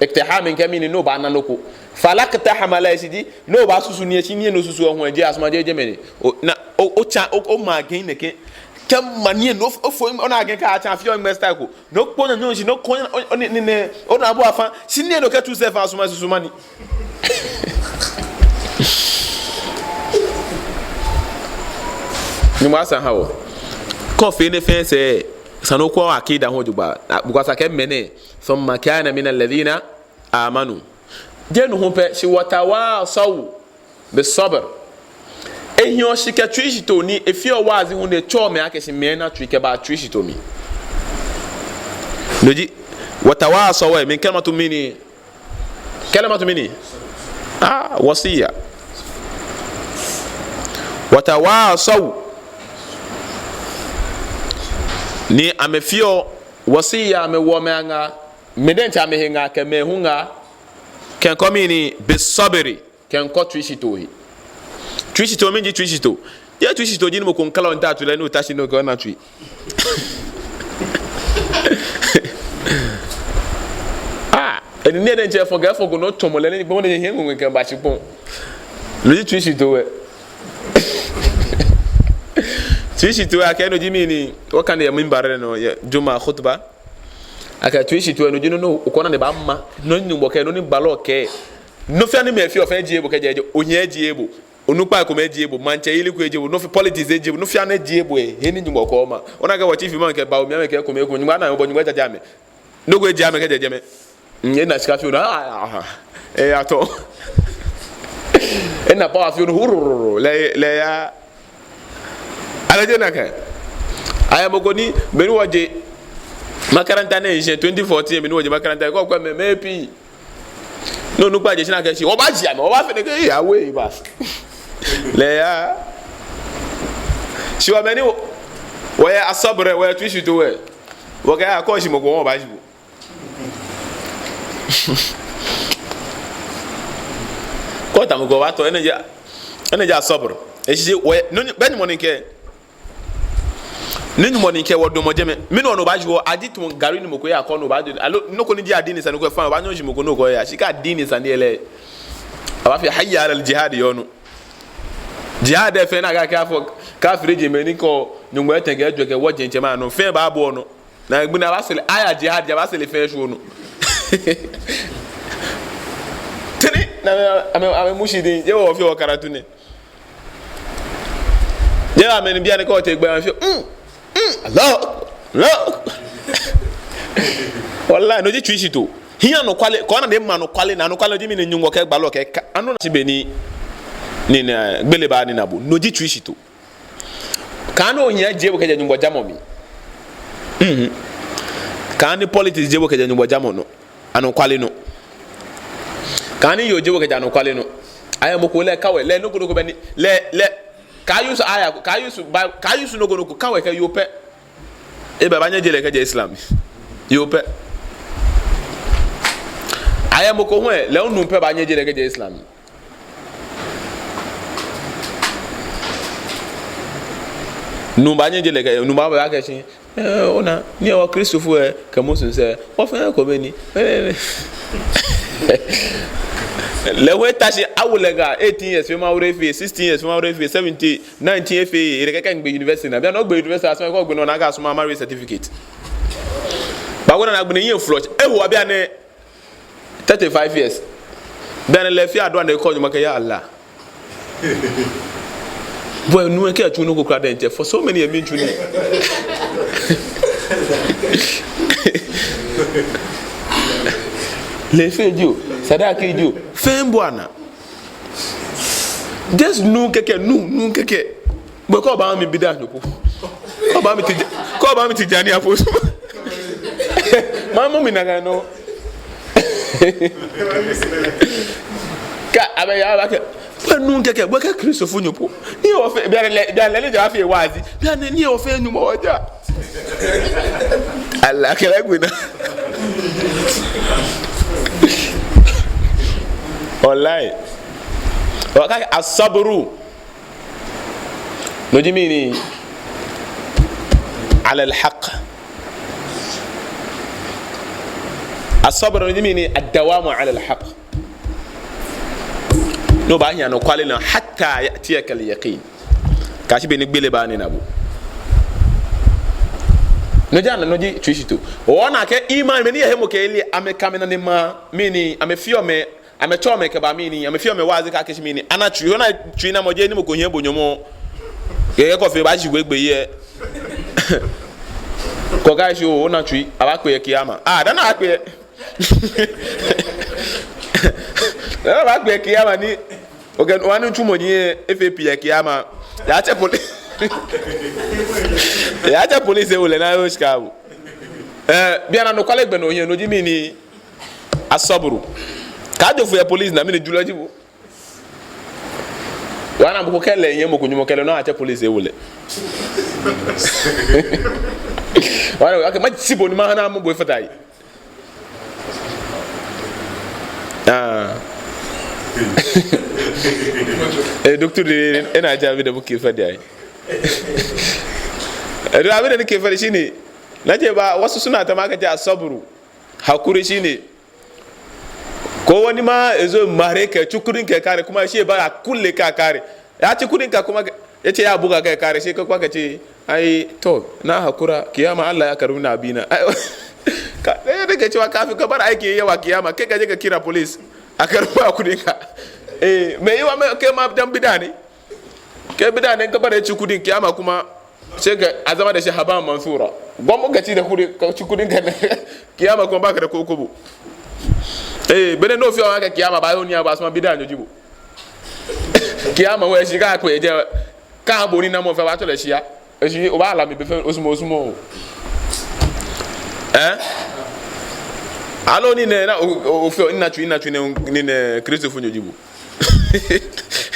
Iqtiham kɛ mɛni, ni obaana nɔ ko. فلا اقتحم lɛ eshishi ji, ni obaasusu nii, shi nii ni osusuɔ hu lɛ jeee asuma, jeee jɛmɛ ni. O, na, o, otsa, o, oma agɛŋ nɛkɛ. Kɛ ma nii nɔ, o, ofo, ona agɛŋ kɛ atsa fioo ŋmɛ style ko. Nɔ ko na nyɔŋ shi, nɔ ko na, o, o, ni, ni, ni, ona bo afã, shi nii nɔ kɛ tu sɛ fã asuma, susuma ni. Nyɔŋmɔ asa aha wɔ. Kɛ ofee enɛ fɛɛ sɛɛ, esa ni okwɛ o-aqida hu jogbaŋŋ. A, because akɛɛ mɛni, ثم كان من الذين آمنوا. Jeee no hu pɛ, shi وتواصوا بالصبر. Ehiɔ shi kɛ tsuishitoo ni, efeɔ waazi hu ni etsɔɔ mɛi akɛ shi mɛi ana tsui kɛba tsuishitoo mli. No ji, وتواصوا, eh, من كلمة mɛni? كلمة mɛni? Ah, وصية. وتواصوا. Ni amɛfeɔ وصية, amɛwoɔ mɛi aŋaa, mɛi diɛŋtsɛ amɛhe ŋaa, kɛ mɛi hu ŋaa, kɛkɔ mɛni, بالصبر, kɛkɔ tsuishitoo he. Tsuishitoo, mɛni ji tsuishitoo? Jeee tsuishitoo ji ni mɔ ko miikala, omiitao tsui lɛ, ni ota shi ni okɛna tsui. Ah, enɛ ni diɛŋtsɛ efɔŋ kɛ efɔŋ ko ni otsɔmɔ lɛ ni gbɔmɔ ni ehiɛ ŋɔŋɔɔ kɛba shikpɔŋ. No ji tsuishitoo lɛ. Tsuishitoo lɛ akɛɛ no ji mɛni, wɔkane yɛ mimbar lɛ nɔ, yɛ Juma khutba. Akɛɛ tsuishitoo lɛ no ji nɔ ni okɔ naa ni ebaama. Nɔ ni Nyɔŋmɔ kɛɛ, nɔ ni gbalɔ kɛɛ. Nɔ fɛɛ ni mɛi feɔ, fɛɛ ejieee bo kɛjɛ, onyɛ ejieee bo. Onukpa komɛi ejieee bo, maŋtsɛyeli ko ejieee bo, nɔ fɛɛ politics ejieee bo, nɔ fɛɛ ni ejieee bo lɛ, he ni Nyɔŋmɔ kɛɛ oma. Ona akɛ wɔ chief imam kɛ Bawumia mɛi kɛ ekome ekoŋŋ, Nyɔŋmɔ ana bo, Nyɔŋmɔ ejaje amɛ. Nɔ ko ejieee amɛ kɛjɛ jɛmɛ. Ena shika fioo nɔ, ah, ah, ah. Eyatɔ. Ena power fioo nɔ, hurururu. Lɛ, lɛ eya. Aloo jeee nakai? Ayɛ mɔ ko ni, be ni wɔje makaranta nɛɛ shishi twenty fourteen, be ni wɔje makaranta, kɛ okwɛ mɛi, mɛi pii. Ni onukpa je shi ni akɛɛ shi, wɔbaajie amɛ, wɔbaafee nɛkɛ, ee, awe, bas. Lɛ eya. Shi wɔ mɛi ni wɔ, wɔyɛ asɔbɔlɛ, wɔyɛ tsuishitoo lɛ. Wɔkɛɛ akɛ shi mɔ ko wɔbaajie bo. Kɛ otamɔ ko obaatɔ, enɛ ji, enɛ ji asɔbɔlɛ. Eshishi, wɔ, no, bɛ ni mɔ ni kɛɛ. Ni Nyɔŋmɔ ni kɛɛ wɔ damɔ jɛmɛ. Mɛni hewɔ ni obaajie wɔ, aji tamɔ gari ni mɔ ko yakɔ ni obaajie. Aloo, nɔ ko ni ji adini sane ko efã, obaanyɛ oji mɔ ko ni okɛya. Shi kɛ adini sane lɛ, abaafee hayya alal jihad yɛ nɔ. Jihad lɛ fɛɛ ni akɛɛ afɔ, kafiri jɛmɛ ni kɔ, Nyɔŋmɔ etɛ kɛ ejwɛ kɛ wɔ jɛŋtsɛ ma nɔ. Fɛɛ baabɔ nɔ. Ni agbɛnɛ abaasɛlɛ, aya jihad, abaasɛlɛ fɛɛ shwie nɔ. Tini, ni amɛ, amɛ, amɛmushi diŋ, yɛ wɔ fɛɛ wɔ karatu nɛɛ. Yɛ amɛ ni bianɛ kɛ otee gbɛ, amɛfee, mm, mm, Allah, Allah. Wallahi, no ji tsuishitoo. Hiɛ anɔkwale, kɛ ona ni ema anɔkwale, ni anɔkwale ji mɛni, Nyɔŋmɔ kɛ gbalɔ kɛ, ka, anɔ na shi be ni, ni, ni, gbele baanina bo. No ji tsuishitoo. Kaaha ni ohiɛ ajie bo kɛjɛ Nyɔŋmɔ jamɔ mli. Mhm. Kaaha ni politics jie bo kɛjɛ Nyɔŋmɔ jamɔ nɔ. Anɔkwale nɔ. Kaaha ni yoo jie bo kɛjɛ anɔkwale nɔ. Ayɛ mɔ ko lɛ kawɛ, lɛ nɔ ko nɔ ko bɛ ni, lɛ, lɛ, kaa-use aya, kaa-use Bi-, kaa-use nɔ ko nɔ ko, kawɛ kɛ yoo pɛ. Ebɛ baanyɛ ajie lɛ kɛjɛ Islam. Yoo pɛ. Ayɛ mɔ ko hu lɛ, lɛ onuu pɛ baanyɛ ajie lɛ kɛjɛ Islam. Nuu baanyɛ ajie lɛ kɛ, nuu baaba akɛɛ shi, eh, ona, ni wɔ Kristofoi lɛ, kɛ Muslims lɛ, wɔ fɛɛ ekome ni. Lɛ hu eta shi, awo lɛ ga, eighteen years, fɛɛ ma wure fɛɛ, sixteen years, fɛɛ ma wure fɛɛ, seventeen, nineteen efee, ekɛɛ kɛ egbe university naa. Bianɛ ogbe university, asumɔ kɛ ogbe nɔ naa, akɛɛ asumɔ amale certificate. Ba wɔ naa agbɛnɛ yɛ flush. Eho bianɛ, thirty-five years. Bianɛ lɛ fɛɛ adua ni ekɔ Nyɔŋmɔ kɛɛ, ya Allah. Bo nuu lɛ kɛ etsu nɔ ko kwraa diɛŋtsɛ, for so many years miitsu nii. Lɛ fɛɛ jio, sadaki jio, fɛɛ bɔ ana. Just nuu kɛkɛ, nuu, nuu kɛkɛ. Bo kɛ oba mi bid'anyo po. Kɛ oba mi Tija-, kɛ oba mi Tijaniya po. Mamu mi nakai nɔ. Kɛ abɛ ya abakɛɛ, bo nuu kɛkɛ, bo kɛ Kristofonyo po. Ni ofee, bianɛ lɛ, bianɛ lɛ ni ja fee waazi. Bianɛ ni ofee Nyɔŋmɔ wɔja. Allah kɛlɛ gbɛnaa. Wallahi. Wɔkɛɛ asabru. No ji mɛni? Ala al-haq. As-sabr no ji mɛni? Ad-dawamu ala al-haq. Ni obaahi anɔkwale naa, hatta ya'tiyaka al-yaqin. Kɛyashi be ni gbele baanina bo. No ji ana, no ji tsuishitoo. Ona akɛ iman, mɛi ni yɛ hemɔkɛyeli, amɛkɛ amɛnane ma, mɛni, amɛfeɔ amɛ, amɛtsɛɔ amɛ kɛba mɛni, amɛfeɔ amɛ waazi kɛkɛɛ shi mɛni, ana tsui, ona tsuinamɔ jeee ni mɔ ko hiɛ bo nyɔmɔ. Kɛkɛ kɔ fɛɛ baashi gbɛgbɛ yɛ. Kɔ kɛyashi o, ona tsui, abaakpe yɛ kiyama. Ah, dani akpe yɛ. Dani abaakpe yɛ kiyama ni. Okay, wani ntsumɔ ni efee pii yɛ kiyama. Yaatsɛ poli-, yaatsɛ police ewo lɛ ni aye shika bo. Eh, bianɛ anɔkwale gbɛ ni ohiɛ, no ji mɛni? As-sabru. Kaajo foi yɛ police naa, mɛni julɔ ji bo? Ona mɔ ko kɛlɛ, yɛ mɔ ko nyɔmɔ kɛlɛ, ni atsɛ police ewo lɛ. Ona, akɛ maji bo ni mahã ni amɔ bo efata he. Ah. Eh, doctor de, ena ja bi da muke fadi ai. Eh, do abin da nake fadi shine, nace ba, wasu suna ta ma kace as-sabru. Hakuri shine. Ko wani ma ya zo mare ka, ci kudin ka kare, kuma shi ba a kulle ka kare. Ya ci kudin ka kuma ya ce ya buga ka kare, shi ka kuma ka ce, "Ai, to, na hakura, kiyama Allah ya karbi na abina." Ai, ka, ɗaya daga cewa kafin ka bar aiki yawa kiyama, kai ka je ka kira police, a karɓa kudin ka. Eh, mai yiwa mai, kai ma dan bida ne. Kai bida ne, ka bar ya ci kudin kiyama kuma, sai ka, a zama da shi haban mansura. Gwamma ka ci da kudi, ka ci kudin ka, kiyama kuma baka da ko kobo. Ee, be ni ofeɔ akɛ kiyama baa, ohiɛ baasumɔ, bid'anyo ji bo. Kiyama wɔ eshi ka kpe jɛ. Kɛ bo ni namɔ fɛɛ baatsɔ lɛ shia. Eshi, obaala mli be fɛɛ, osumɔɔ, osumɔɔɔ. Ɛɛ? Aloo ni nɛ, na, o, o, ofeɔ, ina tsu, ina tsu nɛ, ni nɛ, Kristofonyo ji bo.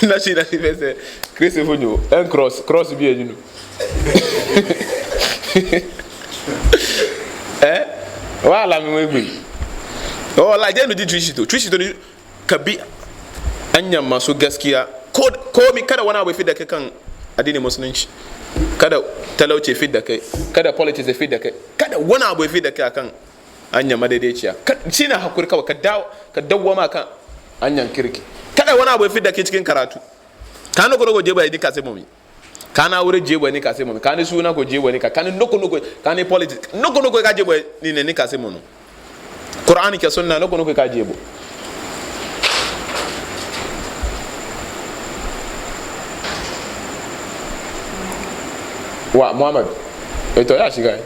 Ina tsu, ina tsu fɛɛ sɛɛ, Kristofonyo, ɛɛ, cross, cross bi eji no. Ɛɛ? Obaala mli egbe. Wallahi, jɛ no ji tsuishitoo. Tsuishitoo ni ka bi hanya masu gaskiya. Ko, komi, kada wani abu ya fidda kai kan addinin Musulunci. Kada talauci ya fidda kai. Kada politics ya fidda kai. Kada wani abu ya fidda kai akan hanya madaidaiciya. Ka, shi ne haƙuri kawai, ka dawo, ka dawwama kan hanyar kirki. Kada wani abu ya fidda kai cikin karatu. Kaaha nɔ ko nɔ ko jeee bo nikasemɔ mli. Kaaha aure jeee bo nikasemɔ mli. Kaaha suna ko jeee bo nika, kaaha nɔ ko nɔ ko, kaaha politics, nɔ ko nɔ ko kajie bo ni, ni, nikasemɔ nɔ. Qur'an kɛ sunna, nɔ ko nɔ ko kajie bo. Wa, Muhammad. Eto ya shiga.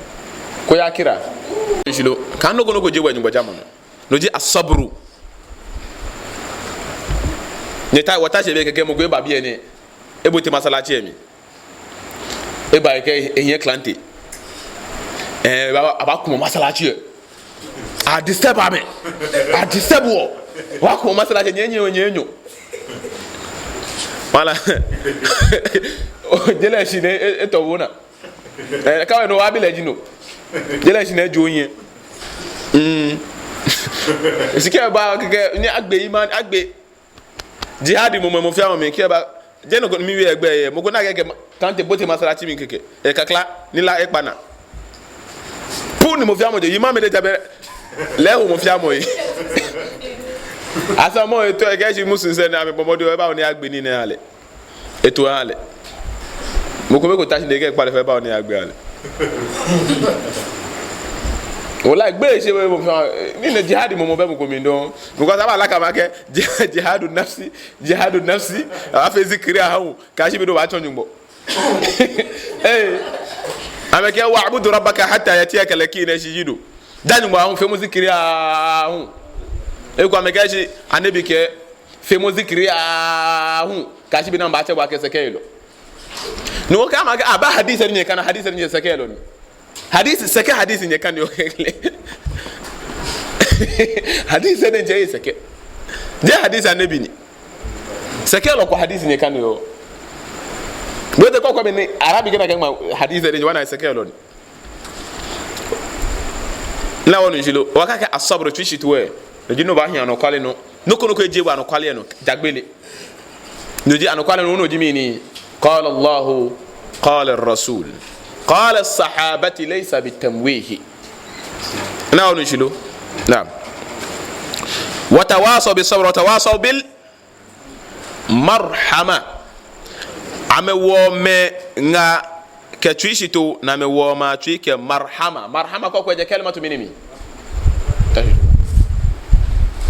Ko ya kira. Shilo. Kaaha nɔ ko nɔ ko jie bo Nyɔŋmɔ jamɔ nɔ. No ji asabru. Nyɛta, wɔta shi be kɛkɛ mɔ ko eba biɛ nɛɛ. Ebote masalaci lɛ mli. Eba ekɛɛ ehiɛ klante. Ɛɛ, aba, abakumɔ masalaci lɛ. A disturb amɛ. A disturb wɔ. Abakumɔ masalaci lɛ, nyɛ, nyɛ, nyɛ, nyɛ. Wala. O, je lɛ shi nɛ, e, etɔ wo naa. Ɛɛ, kawai no abi lɛ ji no. Je lɛ shi nɛ ejo nyɛ. Mm. Shi kɛ eba kɛkɛ, ni agbe iman, agbe. Jihadi mɔ, mɔ, mɔ fɛɛ mɔ mli kɛ eba. Je nɔ ko ni miwie egbɛi yɛ. Mɔ ko na kɛkɛ ma, klante bote masalaci mli kɛkɛ. Ɛɛ, kakla, ni la ekpa naa. Puu ni mɔ fɛɛ mɔ je, iman mɛ de jabɛ. Lɛ eho mɔ fɛɛ mɔ yi. Asa mɔ etɔ ekɛɛ shi Muslim sɛɛ ni amɛbɔ mɔdɛŋ, eba ni agbe nii nɛɛ aha lɛ. Etɔ aha lɛ. Mɔ ko bɛ ko ta shi ni ekɛ kpale fɛɛ ba ni agbe aha lɛ. Wala gbe shi bɛ mɔ fɛɛ, ni nɛ jihadi mɔ mɔ bɛ mɔ ko mli dɔŋŋ. Because aba laka ma kɛ, jih-, jihadu nafsi, jihadu nafsi. Abaafee zikiri aha hu. Kaashi be ni obaatsɔ Nyɔŋmɔ. Ee. Amɛkɛɛ, "Wa'budu rabbaka hatta ya'tiyakal yaqin," nɛ shi ji no. Da Nyɔŋmɔ aahu, feemɔ zikiri aahu. Ekolɛ amɛkɛɛ shi, Annabi kɛɛ, feemɔ zikiri aahu, kɛyashi be ni amɛbaatsɛ bo akɛ sɛkɛyelɔ. Ni wɔkɛɛ amɛ akɛ, aba hadisi ni nyɛkane, hadisi ni nyɛ sɛkɛyelɔ ni. Hadisi, sɛkɛ hadisi nyɛkane oo. Hadisi ni nyɛye sɛkɛ. Jeee hadisi Annabi ni. Sɛkɛyelɔ ko hadisi nyɛkane oo. Bo te kɔkɔ mɛni, Arabi kɛ na kɛ ma hadisi ni, wɔna sɛkɛyelɔ ni. Ni wɔnu shishi lo, wɔkɛɛ akɛ asabru, tsuishitoo lɛ, no ji ni obaahi anɔkwale nɔ. Nɔ ko nɔ ko ejie bo anɔkwale nɔ, jagbele. No ji anɔkwale nɔ, no ji mɛni? Qala Allahu, qala ar-rasul, qala as-sahabati laysa bitamwihi. Ni wɔnu shishi lo. Naam. Wa tawasaw bis sabr, wa tawasaw bil marhama. Amɛwo amɛŋa kɛ tsuishitoo, ni amɛwo amɛtsui kɛ marhama. Marhama kɔkɔɔkɔ ji kalimatu mɛni mli? Tashi.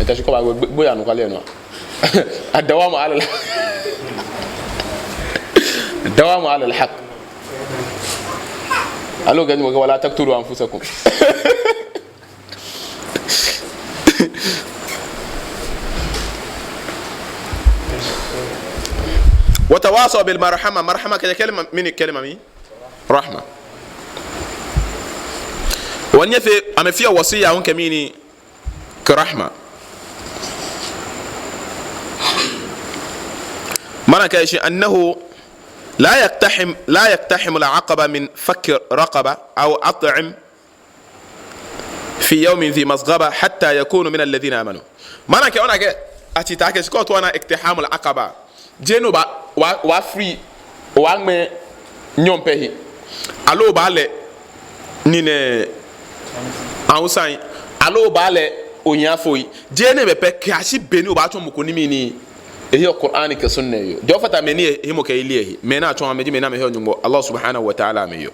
Tashi kɔ ba gbo, gbo ya nu kale no. Ad-dawamu ala al-, ad-dawamu ala al-haqq. Aloo kɛ Nyɔŋmɔ kɛɛ, "Wala taqtulu anfusakum." Wa tawasaw bil marhama. Marhama kɛ kalima, mɛni kalima mli? Rahma. Wɔnyɛ fɛɛ, amɛfeɔ wasiya hu kɛ mɛni? Kɛ rahma. Malam kɛɛ shi, annahu la yaqtahim, la yaqtahim al-aqaba min fakki raqaba aw at'im fi yawmin dhi masghaba hatta yakunu min alladhina amanu. Malam kɛɛ, ona akɛ, atsi ta akɛ, shi kɛ otaoɔ ona iqtihamul aqaba. Jeee ni obaa, obaa, obaa free, obaaŋmɛɛ nyɔɔŋ pɛ he. Aloo obaa lɛ, ni nɛ, awusai. Aloo obaa lɛ, ohiafoi. Jeee enɛɛmɛi pɛ, kɛyashi be ni obaatsɔ mɔ ko ni mɛni, eheɔ Qur'an kɛ sunna yeɔ. Jeee ofata mɛi ni hemɔkɛyeli yɛ ehe. Mɛi ni atsɔɔ amɛ ji mɛi ni amɛheɔ Nyɔŋmɔ, Allah subhanahu wa ta'ala amɛyeɔ.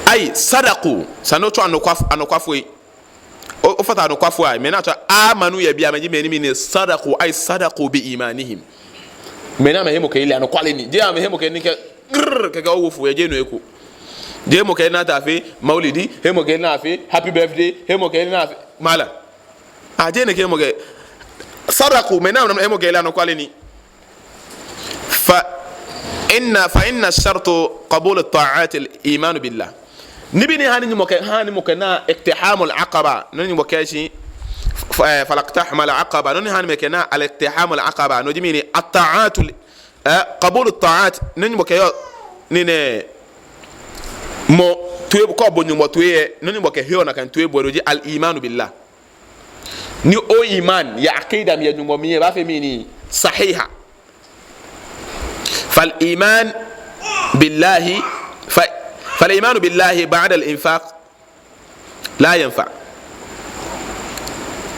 Ay, sadaqu, sani otsɔ anɔkwa-, anɔkwafoi. O, ofata anɔkwafoi, mɛi ni atsɔɔ amanu yɛ biɛ, amɛji mɛi ni mɛni, sadaqu, ay, sadaqu bi imanihim. Mɛi ni amɛhemɔkɛyeli anɔkwale ni. Jeee amɛhemɔkɛyeli kɛ, grrr, kɛkɛ owo fo, jeee no eko. Jeee hemɔkɛyeli ni ataa afee maulidi, hemɔkɛyeli ni afee happy birthday, hemɔkɛyeli ni afee, malam. Ajeee nɛkɛ mɔ kɛ. Sadaku, mɛi ni amɛkɛɛ lɛ anɔkwale ni. Fa inna, fa inna shartu qabul at-ta'at al-iman billah. Nibii ni haa ni mɔ kɛ, haa ni mɔ kɛ na iqtihamul aqaba, nɔ ni mɔ kɛ shi, f-, eh, falaqtahama al-aqaba, nɔ ni haa ni mɔ kɛ na al-iqtihamul aqaba, no ji mɛni, at-ta'atul, eh, qabul at-ta'at, nɔ ni mɔ kɛ yɔɔ, ni nɛ, mɔ toi, kɛ obo Nyɔŋmɔ toi lɛ, nɔ ni mɔ kɛ heɔ nakai toiboo lɛ, no ji al-iman billah. Ni o-iman, yɛ aqida mli, yɛ Nyɔŋmɔ mli lɛ, baafee mɛni, sahiha. Fal-iman billahi, fa-, fal-imanu billahi ba'da al-infaq la yanfa.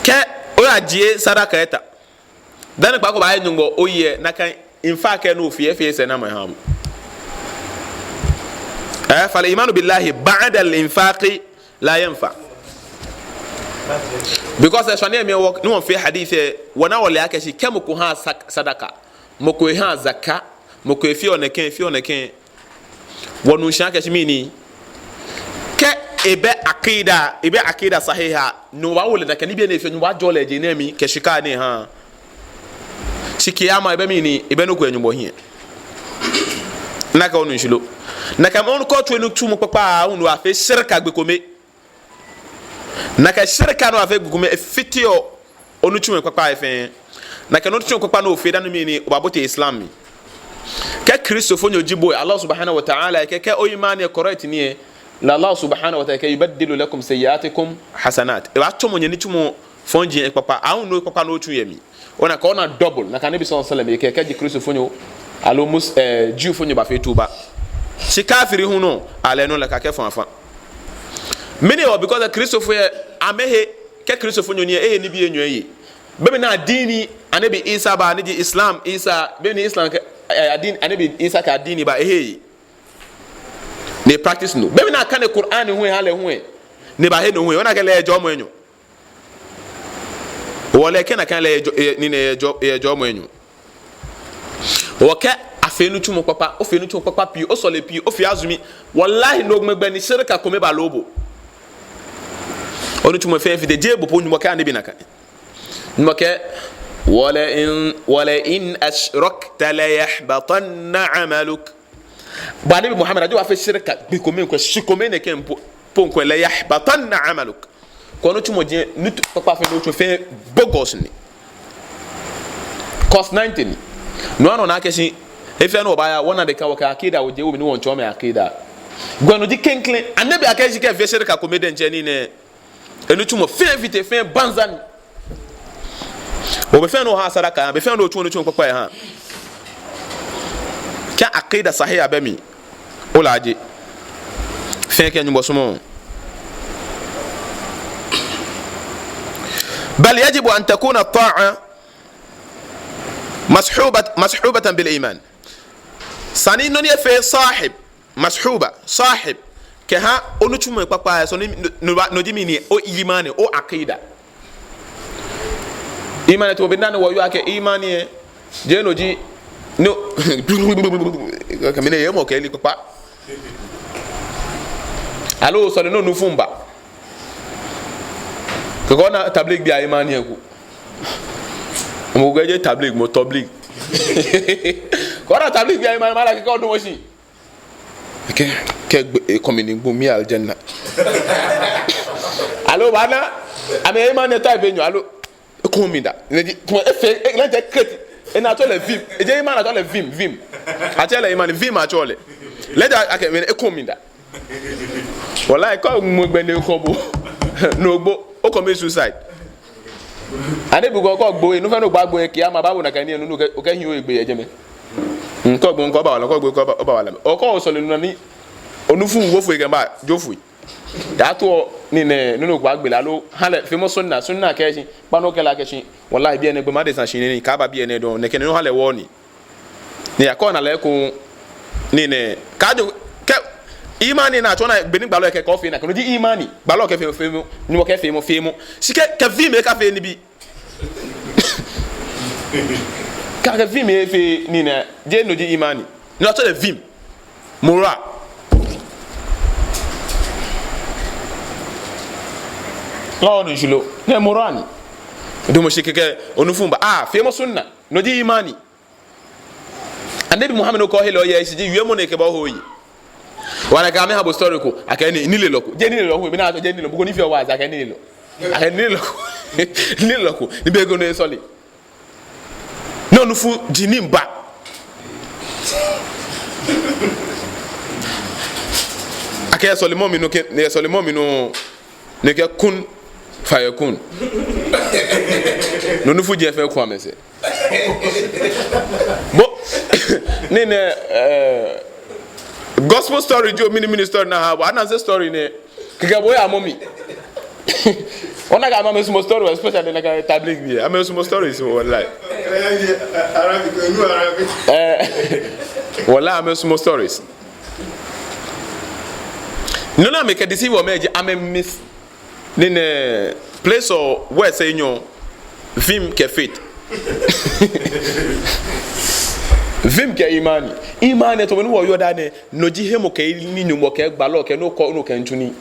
Kɛ oyajie sadaka eta, dani kpaako obaahe Nyɔŋmɔ oyi lɛ, nakai infaq lɛ ni ofee lɛ efeee sɛɛnamɔ ehaaa bo. Eh, fal-imanu billahi ba'da al-infaqi la yanfa. Because, eh, shwane mli wɔ, ni wɔmiifee hadith lɛ, wɔna wɔle akɛ shi kɛ mɔ ko haa sak-, sadaka, mɔ ko ehaa zaka, mɔ ko efeɔ nɛkɛ, efeɔ nɛkɛ. Wɔnu shi akɛ shi mɛni. Kɛ ebɛ aqida, ebɛ aqida sahiha, Nyɔŋmɔ baawo lɛ nakai nibii ni efeɔ, Nyɔŋmɔ baajɔɔ lɛ yɛ je nɛɛ mli kɛ shika ni ehaa. Shi kiyama ebɛ mɛni, ebɛ nɔ ko yɛ Nyɔŋmɔ hiɛ. Nakai onu shishi lo? Nakai mɔ ni kɛ otsɔ enitsumɔ kpakpa, onu afee shirka gbi kome. Nakai shirka ni afee gbi kome, efiteɔ onitsumɔ kpakpa lɛ fɛɛ. Nakai onitsumɔ kpakpa ni ofee dani mɛni, obaabote Islam mli. Kɛ Kristofonyo ji bo lɛ, Allah subhanahu wa ta'ala kɛɛ, kɛ o-iman lɛ correct ni lɛ, la Allah subhanahu wa ta'ala kɛɛ, yubaddilu lakum sayyi'atikum hasanat. Ebaatsɔmɔ nyɛnitsumɔ fɔji lɛ ekpakpa, ahu no ekpakpa ni otsu yɛ mli. Ona akɛ ona double, nakai Nabi sallallahu alaihi wasallam kɛɛ, kɛji Kristofonyo, aloo Mus-, eh, Jewfonyo bafee tuba. Shi kafiri hu no, ale no lɛ akɛ fɔn afã. Mɛni hewɔ, because Kristofoi lɛ, amɛhe, kɛ Kristofonyo ni lɛ, ehe nibii enyɔ eye. Be mli ni adini, Anabi Isa ba, ni ji Islam, Isa, be mli ni Islam kɛ, eh, adini, Anabi Isa kɛ adini ba, ehe eye. Ni practice no. Be mli ni akane Qur'an hu eha lɛ hu lɛ, ni ebahe no hu lɛ, ona akɛ lɛ ejɔɔmɔ enyɔ. Wɔ lɛ kɛ nakai lɛ ejɔ-, e-, ni nɛ ejɔ-, ejɔɔmɔ enyɔ. Wɔ kɛ afee nitsumɔ kpakpa, ofee nitsumɔ kpakpa pii, osɔle pii, ofee azumi. Wallahi, no ŋmɛnɛ gbɛ ni shirka kome balo bo. Onitsumɔ fɛɛ fite, jeee bo po, Nyɔŋmɔ kɛɛ Anabi nakai. Nyɔŋmɔ kɛɛ, wala in, wala in ashrakta layahbatanna amaluk. Bo Anabi Muhammad, ajo wa fe shirka, gbi kome kwɛ, shi kome nɛkɛ po, po kwɛ, layahbatanna amaluk. Kɛ onitsumɔ ji, nitsumɔ kpakpa fɛɛ, nitsumɔ fɛɛ bogus ni. Cost ninety ni. No hewɔ ni akɛɛ shi, he fɛɛ ni obaaya, wɔna de ka wɔ kɛ aqida, wɔje wɔ mli ni wɔmiitsɔɔ mɛi aqida. Gbɛ no ji klɛŋklɛŋ, Anabi akɛɛ shi kɛ fe shirka kome diɛŋtsɛ ni nɛ. Enitsumɔ fɛɛ fite, fɛɛ banza ni. Bo be fɛɛ ni ohaa sadaka, be fɛɛ ni otsu onitsumɔ kpakpa ohaa. Kɛ aqida sahiha bɛ mli, olaaje. Fɛɛ kɛ Nyɔŋmɔ sumɔ. Bal yajibu an takuna ta'a mashubat-, mashubatan bil iman. Esa ni nɔ ni efee sahib, mashuba, sahib, kɛha onitsumɔ kpakpa, esa ni no, no, no ji mɛni, o-iman, o-aqida. Iman, to be ni wɔyɔɔ akɛ iman lɛ, jeee no ji, no, kɛ mɛni yɛ mɔ kɛ lɛ kpakpa. Aloo sɔle ni onufu miiba. Kɛ ona tabligh bii a-iman lɛ eko. Mɔ ko jeee tabligh, mɔ tabligh. Kɛ ona tabligh bii a-iman lɛ, mala kɛ kɛ onufu shi. Kɛ, kɛ gbe, e, kɔmi ni gbo mi aljanna. Aloo bana, amɛ iman lɛ type enyɔ, aloo, ekɔmi da. Ni ji, kuma efe, e, lɛ jɛ kreti. Ena atsɛɔ lɛ vim. Eji iman atsɛɔ lɛ vim, vim. Atsɛɔ lɛ iman, vim atsɛɔ lɛ. Lɛ jɛ akɛ, mɛni, ekɔmi da. Wallahi, kɛ oŋmɛ gbɛ ni ekɔ bo. No gbo, o-commit suicide. Ani bi ko kɛ ogbo, nɔ fɛɛ ni obaagbo yɛ kiyama, baawo nakai nii, no, no, okɛ, okɛhi oye gbɛ yɛ jɛmɛ. Kɛ ogbo, kɛ oba wala, kɛ ogbo, kɛ oba, oba wala. Okɛ osɔle nɔ ni, onufu wo foi kɛba, jo foi. Yatoo ni nɛ, no, no, obaagbele, aloo, ha lɛ, feemɔ sunna, sunna kɛ shi, kpa nɔ kɛ lɛ kɛ shi. Wallahi, biɛ nɛɛ gbɛ ma de sa shi ni, kaba biɛ nɛɛ dɔŋŋ, nɛkɛ nɛɛ no ha lɛ wɔ ni. Ni akɔ na lɛ ko ni nɛ. Kaajo, kɛ, iman ni atsɔɔ nɛɛ, be ni gbalɔ kɛɛ kɛ ofee nakai, no ji iman. Gbalɔ kɛɛ feemɔ, feemɔ, ni mɔ kɛɛ feemɔ, feemɔ. Shi kɛ, kɛ vim ekafee nibii. Kɛ, kɛ vim efee nii nɛɛ, jeee no ji iman. No atsɛɔ lɛ vim. Moral. Onu shishi lo? Nɛ moral ni. Damɔ shi kɛkɛ, onufu miiba. Ah, feemɔ sunna. No ji imani. Annabi Muhammad ko he lɛ, oye shi ji wiemɔ ni ekɛba ohe. Obaana akɛ amɛha bo story ko, akɛ ni, nilelɔ ko. Jeee nilelɔ ko, mina jeee nilelɔ, mɔ ko ni feɔ waazi, akɛ nilelɔ. Akɛ nilelɔ ko. Nilelɔ ko. Ni be ko ni esɔle. Ni onufu ji ni miiba. Akɛ sɔlemɔ mli nɔ kɛ, ni sɔlemɔ mli nɔ, ni ekɛɛ kun fayakun. Ni onufu ji efee kun amɛsɛɛ. Bo, ni nɛ, eh, gospel story jio, mɛni mɛni story ni aha bo, ananse story nɛ. Kɛkɛ bo ya mɔ mi. Ona akɛ amɛsumɔɔ story, especially nakai tabligh bii. Amɛsumɔɔ stories, wallahi. Arabic, you know Arabic. Eh, wallahi, amɛsumɔɔ stories. Nɔ ni amɛkɛ deceive amɛ ji amɛ miss. Ni nɛ place of worship enyɔ, vim kɛ faith. Vim kɛ imani. Imani tamɔ ni wɔyɔɔ daa nɛɛ, no ji hemɔkɛyeli ni Nyɔŋmɔ kɛɛ gbalɔ kɛ nɔ ko nɔ kɛ ntsu nii.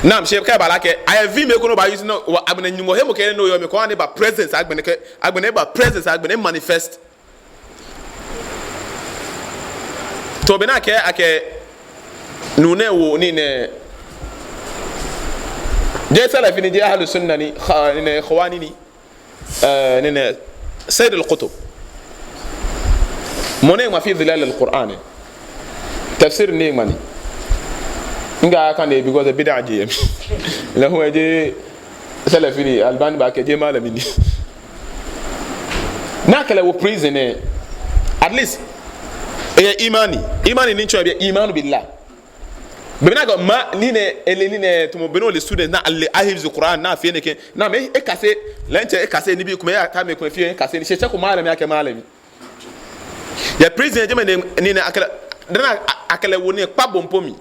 Naam, shi kɛ bala kɛ, ayɛ vim ko ni oba use nɔ, wa agbɛnɛ Nyɔŋmɔ hemɔkɛyeli ni oyɔɔ mli kɛ, obaana eba presence agbɛnɛ kɛ, agbɛnɛ eba presence agbɛnɛ manifest. To be ni akɛɛ, akɛɛ, nuu nɛɛ wo nii nɛɛ. Jeee Salafi ni, jeee Ahlu Sunna ni, kha-, ni, Ikhwani ni. Eh, ni nɛ, Sayyid al-Qutb. Mɔ ni ŋma Fi Dhilal al-Qur'an. Tafsir ni eŋma ni. Ŋga kane because bid'a ji yɛ mli. Lɛ hu eji Salafi ni, Albani baakɛɛ jeee malami ni. Ni akɛ lɛ wo prison lɛ, at least, eyɛ imani. Imani ni mitsɔɔ biɛ, imanu billah. Be mli ni akɛ ma, ni nɛ, ele ni nɛ, tamɔ be ni ole student ni ale, ahifz Qur'an, ni afee nɛkɛ, ni amɛ, ekase, lɛ diɛŋtsɛ ekase nibii komɛi, ya tamɔ komɛi fee, ekase nii, shi etsɛko malami akɛ malami. Yɛ prison, jɛmɛ ni, ni nɛ akɛ lɛ, dani a-, akɛ lɛ wo nii kpa bɔ po mli.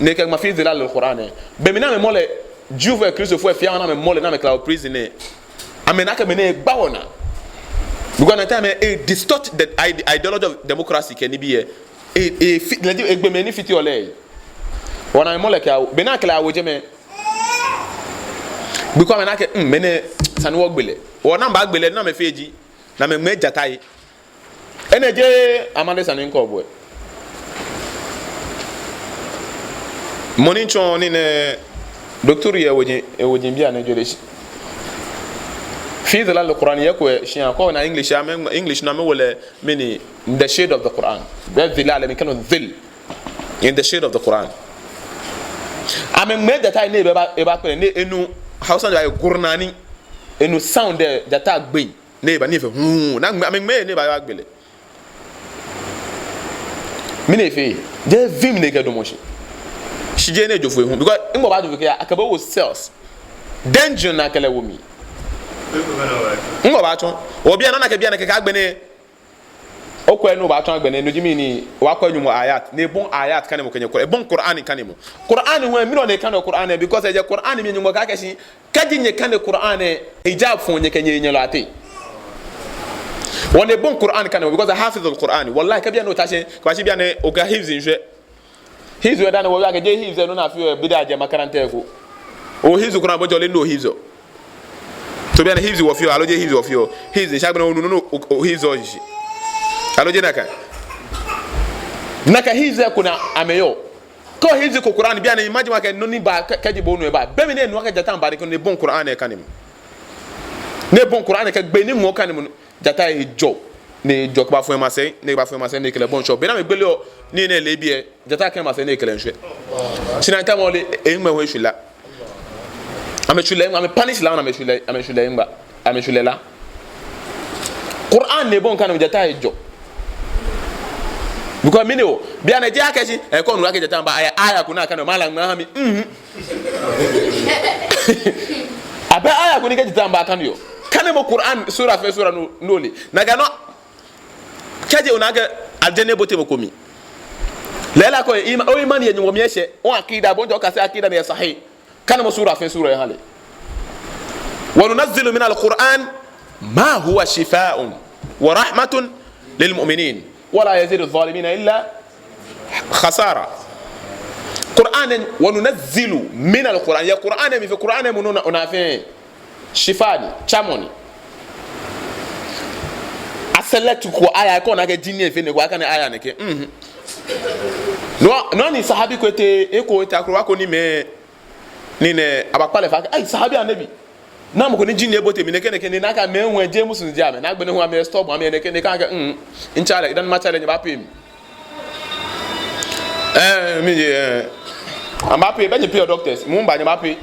Ni ekɛŋma Fi Dhilal al-Qur'an lɛ. Be mli ni amɛmɔ lɛ, Jewfoi, Kristofoi, fɛɛ ni amɛmɔ lɛ, ni amɛkɛ lɛ wo prison lɛ. Amɛna akɛ mɛnɛ egba wɔnaa. Because na time e distort the ide-, ideology of democracy kɛ nibii lɛ. E, e, fi-, lɛ ji egbɛ mɛi ni fiteɔ lɛ. Wɔna amɛmɔ lɛ kɛya, be ni akɛ lɛ yawo jɛmɛ. Because amɛna akɛ, mm, mɛnɛ, esa ni wɔgbe lɛ. Wɔna amɛbaagbe lɛ, ni amɛfee ji, ni amɛŋmɛ jata lɛ. Enɛ jeee amale sane ni mikɛɔ bo lɛ. Mɔ ni tsɔɔ nii nɛɛ, doctor yɛ woji, woji biɛ ni ejɔɔ lɛ shi. Fi Dhilal al-Qur'an yɛ ko lɛ, shi akɔ na English, amɛ English ni amɛwo lɛ mɛni, In the Shade of the Qur'an. Bɛ dhilal lɛ mli kɛ nɔ dhil. In the Shade of the Qur'an. Amɛŋmɛ jata lɛ ni eba, ebakpe lɛ ni enu Hausa ni ji gurnani. Enu sound lɛ jata gbe. Ni eba ni efee huu. Ni amɛŋmɛ ni eba ebagbe lɛ. Mɛni efee? Jeee vim ni ekɛdamɔ shi. Shi jeee ni ejo foi hu. Because ŋmɔ baajo foi kɛya, akɛ bo wo cells. Dungeon ni akɛ lɛ wo mli. Ŋmɔ baatsɔ. Obi anɔ ni akɛ bi anɔ kɛkɛ agbɛnɛ. Okwɛ ni obaatsɔ agbɛnɛ, no ji mɛni, obakwɛ Nyɔŋmɔ ayat. Ni ebɔi ayat kanemɔ kɛ nyɛ Qur'an. Ebɔi Qur'an kanemɔ. Qur'an hu, mɛni nɔ ni ekane Qur'an lɛ, because ejɛ Qur'an mli Nyɔŋmɔ kɛɛ akɛ shi, kɛji nyɛkane Qur'an lɛ, hijab fɔŋ nyɛkɛ nyɛnyɛlɔi ateŋ. Wɔ ni ebɔi Qur'an kanemɔ, because hafizul Qur'an. Wallahi, kɛ bianɛ ota shi, kɛbashi bianɛ oka hifz ŋshwɛ. Hifz lɛ dani wɔyɔɔ akɛ jeee hifz lɛ nɔ ni afeɔ yɛ bid'a jɛ makaranta ko. O hifz Qur'an bo jɔle no hifz. To bianɛ hifz wɔfeɔ, aloo jeee hifz wɔfeɔ. Hifz, ŋshwɛ agbɛnɛ onu nɔ ni o, o hifz shishi. Aloo jeee nakai. Nakai hifz ko ni amɛyɔɔ. Kɛ o hifz ko Qur'an bianɛ, imagine akɛ nɔ ni ba, kɛ, kɛji bo onu eba. Be mli ni enu akɛ jata miiba ni kɛ ni ebɔi Qur'an lɛ kanemɔ. Ni ebɔi Qur'an lɛ kɛ gbe ni mɔ kanemɔ. Jata lɛ jɔ, ni ejɔ kɛbafɔ emasɛi, ni ebafɔ emasɛi ni ekɛ lɛ bɔi ŋshɔ. Be ni amɛgbeleɔ nii nɛɛ lɛ biɛ, jata lɛ kɛ emasɛi ni ekɛ lɛ ŋshwɛ. Shi ni tamɔ lɛ, eŋmɛ hu eshwila. Amɛshwila eŋmɛ, amɛ punish la, amɛshwila, amɛshwila eŋmɛ, amɛshwila la. Qur'an ni ebɔi kanemɔ, jata lɛ jɔ. Because mɛni o, bianɛ jeee akɛ shi, eh, kɛ onu akɛ jata miiba, aya, aya ko ni akaneɔ, malam ŋma ha mi. Mhm. Abɛ aya ko ni kɛ jata miiba akaneɔ. Kanemɔ Qur'an sura fɛɛ sura ni, ni ole. Nakai nɔ. Kɛji ona akɛ aljɛnɛ bote mɔ ko mli. Lɛɛlɛŋ ko ima-, o imani yɛ Nyɔŋmɔ mli eshɛ. O akida, bo ŋshɔ okase akida ni yɛ sahih. Kanemɔ sura fɛɛ sura oha lɛ. Wa nunazzilu minal Qur'an ma huwa shifaa'un wa rahmatun lil mu'minin. Wa la yazidu zalimina illa khasara. Qur'an lɛ, wa nunazzilu minal Qur'an. Yɛ Qur'an lɛ mli fɛɛ, Qur'an lɛ mli nɔ ni ona fɛɛ. Shifa ni, tsamɔ ni. Asɛlɛ tuku aya ko na akɛ jinni efee nɛkɛ, akane aya nɛkɛ. Mhm. No, no ni sahabi ko etee, eko etee akrowa ko ni mɛi, ni nɛ, abakpa lɛ fai akɛ, ai, sahabi Annabi. Namɔ ko ni jinni ebote mli nɛkɛ nɛkɛ, ni nakai mɛi hu jeee Muslim ji amɛ, ni agbɛnɛ hu amɛ stop amɛ nɛkɛ nɛkɛ akɛ, mm, in challenge, idan ma challenge ba pay mi. Eh, mi, eh. Amɛbapay, bɛ nyɛpay doctors, mɔ ba nyɛbapay.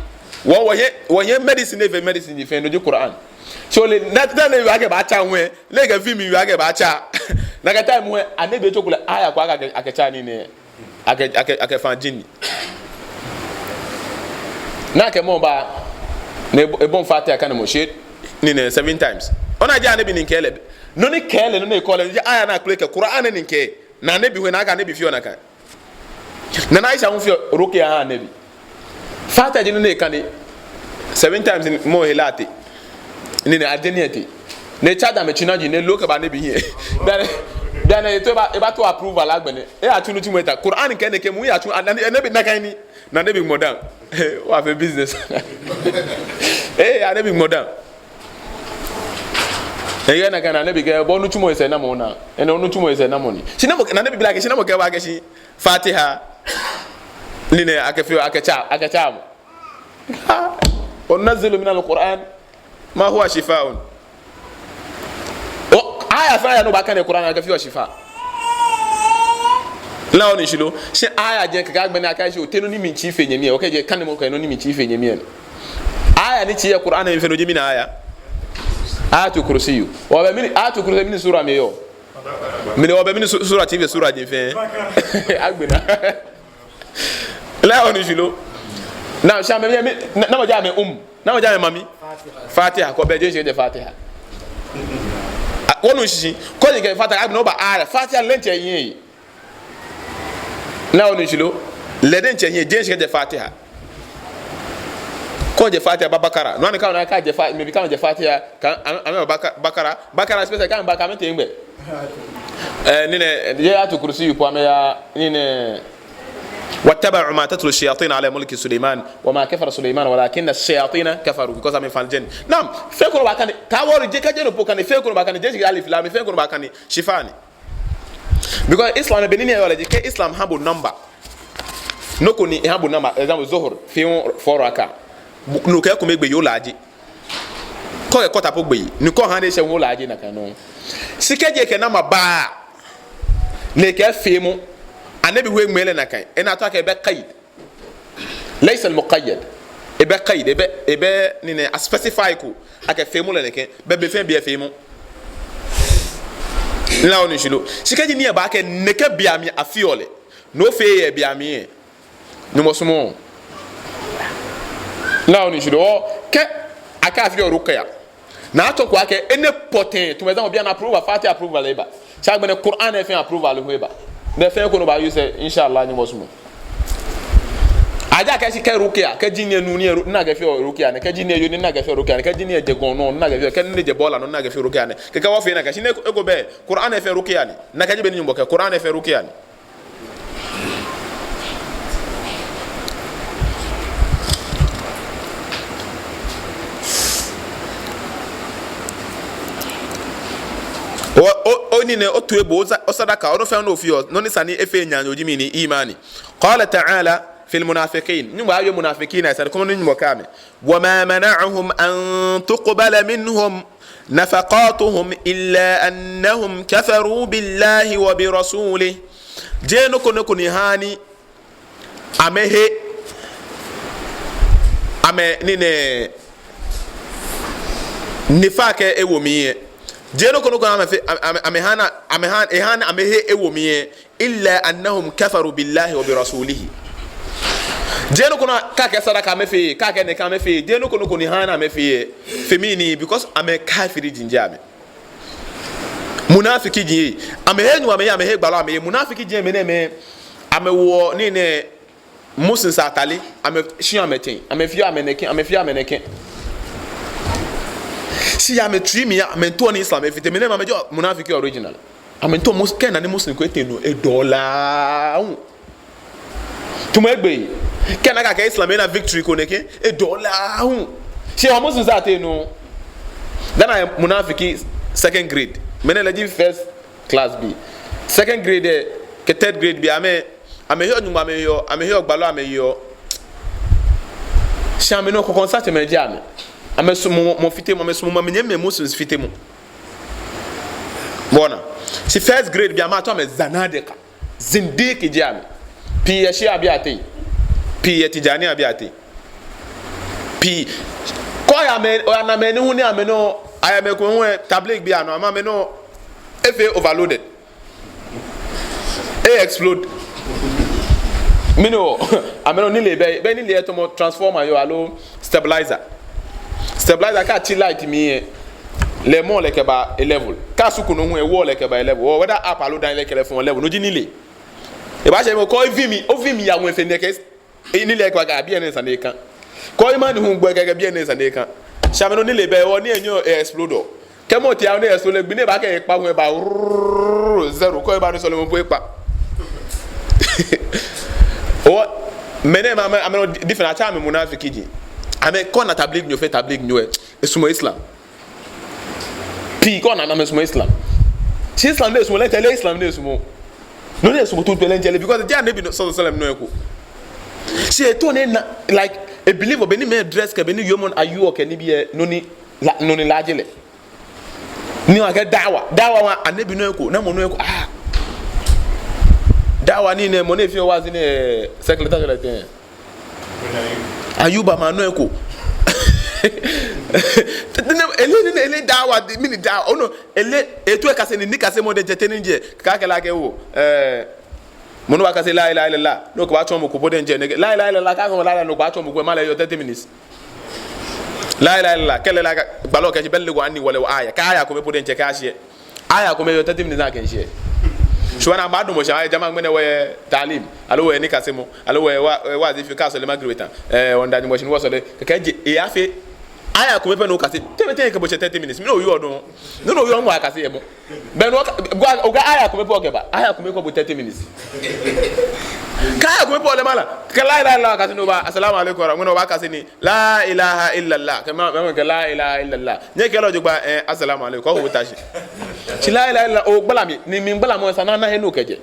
Wɔ, wɔyɛ, wɔyɛ medicine, every medicine ji fɛɛ, no ji Quran. So lɛ, na, na, ni akɛbaatsa hu, ni akɛ film hu akɛbaatsa. Nakai time hu, Annabi tsɔɔ kulɛ aya ko akɛ, akɛtsa nii nɛɛ. Akɛ, akɛ, akɛfa jinni. Ni akɛ mɔ ba, ni ebo, ebɔ Fatiha kanemɔ shi, nii nɛɛ seven times. Ona ji Annabi ni kɛɛ lɛ. No ni kɛɛ lɛ, no ni kɛɛ lɛ, ji aya ni akpɛlɛ kɛ Quran ni kɛɛ. Ni Annabi hu nakai Annabi feɔ nakai. Nana Aisha hu feɔ ruqya ha Annabi. Fatiha ji no ni ekane. Seven times ni mɔ hela tee. Ni nɛ ajɛ ni etee. Ni etsa da mɛi tsina ji ni elo kɛba Annabi hiɛ. Bianɛ, bianɛ eto eba, ebato approval agbɛnɛ. Eyatsu nitsumɔ eta. Quran kɛɛ nɛkɛ mɔ yatsu, Annabi, Annabi nakai ni. Ni Annabi mɔ dan. Wɔfee business. Eh, Annabi mɔ dan. Eyɛ nakai ni Annabi kɛɛ, bo onitsumɔ esɛɛnamɔ ona. Enɛ onitsumɔ esɛɛnamɔ ni. Shi namɔ, ni Annabi bi lɛ akɛ, shi namɔ kɛɛ bo akɛ shi Fatiha. Nii nɛɛ akɛfee, akɛtsa, akɛtsa mɔ. Ha. Wa nunazzilu minal Qur'an ma huwa shifaa'un. O, aya fɛɛ aya ni obaakane Quran akɛfeɔ shifa. La oni shishi lo. Shi aya jɛ kɛkɛ agbɛnɛ akɛɛ shi otee nɔ ni mitsĩ fe nyɛmi lɛ. Okɛjɛ kanemɔ kɛ nɔ ni mitsĩ fe nyɛmi lɛ. Aya ni tsĩ yɛ Quran mli fɛɛ no ji mɛni aya? Ayatul Kursiyu. Obɛ mɛni, Ayatul Kursiyu mɛni sura mli yɔɔ? Mɛni obɛ mɛni su-, sura tsĩ fe sura ji fɛɛ? Agbɛnɛ. La oni shishi lo. Na, shi amɛ, mi, na, namɔ ji amɛ um. Namɔ ji amɛ mami? Fatiha. Kɛ obɛ jeŋ shika jɛ Fatiha. A, onu shishi. Kɛ ojɛ kɛ Fatiha, agbɛnɛ oba aya. Fatiha lɛ diɛŋtsɛ ehiii. La onu shishi lo. Lɛ diɛŋtsɛ ehiii, jeŋ shika jɛ Fatiha. Kɛ ojɛ Fatiha ba Bakara. No ni kɛ ona kɛ ajɛ Fa-, maybe kɛ amɛjɛ Fatiha, kɛ amɛ, amɛ Baka-, Bakara. Bakara special kɛ amɛba kɛ amɛtee gbɛ. Eh, nii nɛɛ, yɛ Ayatul Kursiyu po amɛya, nii nɛɛ. واتبعوا ما تتلو الشياطين على ملك سليمان وما كفر سليمان ولكن الشياطين كفروا, because amɛfã aljɛn. Naam, fɛɛ ko ni obaakane, kaawo ri je kɛ je no po kane, fɛɛ ko ni obaakane, jeee shi alif lam, fɛɛ ko ni obaakane, shifa ni. Because Islam, be ni eyɔɔ lɛ ji, kɛ Islam ha bo number. Nɔ ko ni eha bo number, example, Zuhur, fɛɛ hu four raka. Bu-, no kɛ ekome gbe yoo laaje. Kɛ okɛ kɔta po gbe, ni kɛ oha ni eshɛ hu laaje nakai nɔŋŋ. Shi kɛji ekɛ number ba, ni ekɛɛ feemɔ. Annabi hu eŋmɛɛ lɛ nakai. Enɛ atsɔɔ akɛ ebɛ qaid. Laysa al-muqayyad. Ebɛ qaid, ebɛ, ebɛ nii nɛɛ a-specify ko. Akɛ feemɔ lɛ nɛkɛ. Bɛ be fɛɛ be feemɔ. La onu shishi lo. Shi kɛji nii lɛ ba akɛ nɛkɛ be mli afeɔ lɛ. No feɔ yɛ be mli lɛ. Nyɔŋmɔ sumɔɔɔ. La onu shishi lo. Kɛ akɛɛ afeɔ ruqya. Ni atsɔɔ akɛ enɛ pɔtɛɛ, tamɔ example bianɛ approval, Fatiha approval eba. Shi agbɛnɛ Quran lɛ fɛɛ approval hu eba. Ni fɛɛ ko ni obaa-use lɛ, inshallah, Nyɔŋmɔ sumɔɔ. Ejaakɛ shi kɛ ruqya, kɛ jinni nu ni ru-, ni akɛfeɔ ruqya nɛɛ, kɛ jinni yoo ni akɛfeɔ ruqya nɛɛ, kɛ jinni jɛ gɔŋ nɔ ni akɛfeɔ, kɛ nii jɛ bɔɔla nɔ ni akɛfeɔ ruqya nɛɛ. Kɛkɛ wɔfee nakai, shi nɛɛ eko bɛ, Quran lɛ fɛɛ ruqya ni. Nakai ji bɔ ni Nyɔŋmɔ kɛɛ, Quran lɛ fɛɛ ruqya ni. O, o, o nii nɛɛ, otoiboo, o sa-, o sadaka, o nɔ fɛɛ nɔ ni ofeɔ, nɔ ni sa ni efee nyanyɔŋ ji mɛni? Imani. Qala ta'ala fil munafiqin. Nyɔŋmɔ awie munafiqin lɛ sane, kɔmɔ ni Nyɔŋmɔ kɛɛ amɛ. وما منعهم أن تقبل منهم نفقاتهم إلا أنهم كفروا بالله وبرسوله. Jeee nɔ ko nɔ ko ni ha ni amɛhe, amɛ nii nɛɛ, nifaq lɛ ewo mli lɛ. Jeee nɔ ko nɔ ko ni amɛfee, amɛ, amɛ, amɛha ni, amɛha, eha ni amɛhe ewo mli lɛ. إلا أنهم كفروا بالله وبرسوله. Jeee nɔ ko nɔ, kɛ akɛɛ sadaka amɛfeee, kɛ akɛɛ nɛkɛ amɛfeee, jeee nɔ ko nɔ ko ni ha ni amɛfeee. Fe mɛni? Because amɛ kafiri ji amɛ. Munafiki ji. Amɛhe Nyɔŋmɔ amɛye, amɛhe gbalɔ amɛye. Munafiki ji mɛi nɛɛ mɛi. Amɛwo nii nɛɛ Muslims atade, amɛshi amɛtee, amɛfeɔ amɛnɛkɛ, amɛfeɔ amɛnɛkɛ. Shi amɛtsui mli, amɛtaoɔ ni Islam efite, mɛi nɛɛ amɛji munafiki original. Amɛtaoɔ Mus-, kɛ ena ni Muslim ko etee nɔ, edɔɔ lɛ aahu. Tamɔ egbe. Kɛ ena akɛ Islam ena victory ko nɛkɛ, edɔɔ lɛ aahu. Shi wɔ Muslims ateŋ nɔ. Dani munafiki second grade. Mɛi ni lɛ ji first class bii. Second grade lɛ, kɛ third grade bii, amɛ, amɛheɔ Nyɔŋmɔ, amɛheɔ, amɛheɔ gbalɔ, amɛyeɔ. Shi amɛnɔ kɔkɔɔŋ satsɛmɛi ji amɛ. Amɛsumɔɔ mɔ fitemɔ, amɛsumɔɔ mɔ, amɛnyɛmimɛi Muslims fitemɔ. Bo ona. Shi first grade bii amɛto amɛ zanadiqa. Zindiki ji amɛ. Pii yɛ Shia bii ateŋ. Pii yɛ Tijaniya bii ateŋ. Pii. Kɛ oyamɛ, oyana mɛi ni hu ni amɛnɔ, ayɛ mɛi komɛi hu lɛ, Tabligh bii anɔ, amɛ, amɛnɔ efee overloaded. E-explode. Mɛni hewɔ? Amɛnɔ nilee bɛ, bɛ nilee lɛ tamɔ transformer yoo aloo stabilizer. Stabilizer kɛ atsi light mli lɛ, lɛ emɔ lɛ kɛba eleven. Kɛ asuku nɔ hu lɛ, ewɔ lɛ kɛba eleven. Hewɔ whether up aloo down lɛ kɛ lɛ fɔɔ eleven. No ji nilee. Ebaashɛ mɔ ko evi mli, ovi mli ya ŋwɛi fe nɛkɛ. E, nilee lɛ kɛba kɛ biɛ nɛɛ sane kan. Kɛ imani hu gbɔ kɛkɛ biɛ nɛɛ sane kan. Shi amɛnɔ nilee bɛ hewɔ ni enyɛɔ e-explode. Kɛ mɔ tee awo ni e-explode lɛ, gbi ni ebaakɛ ekpa hu lɛ eba rrrr, zero. Kɛ eba ni sɔlemɔ po ekpa. Hewɔ mɛi nɛɛ amɛ, amɛ, amɛnɔ different, atsɛɔ amɛ munafiki ji. Amɛ kɛ ona Tablighnyo fe Tablighnyo lɛ, esumɔɔ Islam. Pii kɛ ona amɛsumɔɔ Islam. Shi Islam ni esumɔɔ lɛ, ntɛle Islam ni esumɔɔ. Nɔ ni esumɔɔ tuuntu lɛ ntɛle, because ejeee Annabi sallallahu alaihi wasallam nɔ eko. Shi etaoɔ ni ena, like, e-believe bɔ ni mɛi dress kɛ bɔ ni yoomo ayɔɔ kɛ nibii lɛ, nɔ ni la, nɔ ni laaje lɛ. Ni wɔkɛɛ da'wa, da'wa wa Annabi nɔ eko, namɔ nɔ eko, ah. Da'wa ni nɛɛ, mɔ ni feɔ waazi nɛɛ, secretary lɛ tɛŋŋ. Ayuba ma nɔ eko. Ele, ele, ele da'wa, mɛni da'wa, ono, ele, etaoɔ ekase nii, nikasemɔ diɛŋtsɛ tɛŋŋ ni ji, kɛ akɛɛ lɛ akɛ oo, eh, mɔ ni baakase la ilaha illallah, ni okɛbaatsɔɔ mɔ ko po diɛŋtsɛ, nɛkɛ, la ilaha illallah, kɛ akɛɛ la ilaha, ni okɛbaatsɔɔ mɔ ko, mala yɔɔ thirty minutes. La ilaha illallah, kɛlɛ la, gbalɔ kɛɛ shi, ballighu anni walaw aya, kɛ aya kome po diɛŋtsɛ, kɛ ashiɛ. Aya kome yɔɔ thirty minutes ni akɛɛ shiɛ. Shi wɔnaa, maadamɔ shi, ayɛ jama ŋmɛnɛ wɔyɛ ta'lim, aloo wɔyɛ nikasemɔ, aloo wɔyɛ wa, wa, waazi fioo, kɛ asɔle magrib ta. Eh, wɔmiida Nyɔŋmɔ shi ni wɔsɔle. Kɛkɛ je, eyafee. Aya kome pɛ ni okase. Te be te kɛ bo tsɛ thirty minutes. Mɛni oyɔɔ dɔŋŋ? Nɔ ni oyɔɔ ŋwa akase yɛ mɔ. Bɛ no, okɛɛ aya kome po okɛba. Aya kome kɛ bo thirty minutes. Kɛ aya kome po lɛ mala. Kɛ la ilaha illallah kase ni oba. Assalamu alaikum wa rahmatullahi, obaakase nii. La ilaha illallah. Kɛ ma, ma, kɛ la ilaha illallah. Nyɛkɛɛ lɛ jogbaŋŋ, eh, assalamu alaikum. Kɛ oho ta shi. Shi la ilaha illallah, ogbala mli, ni mligbalamɔ lɛ esa ni ana he ni okɛjɛ.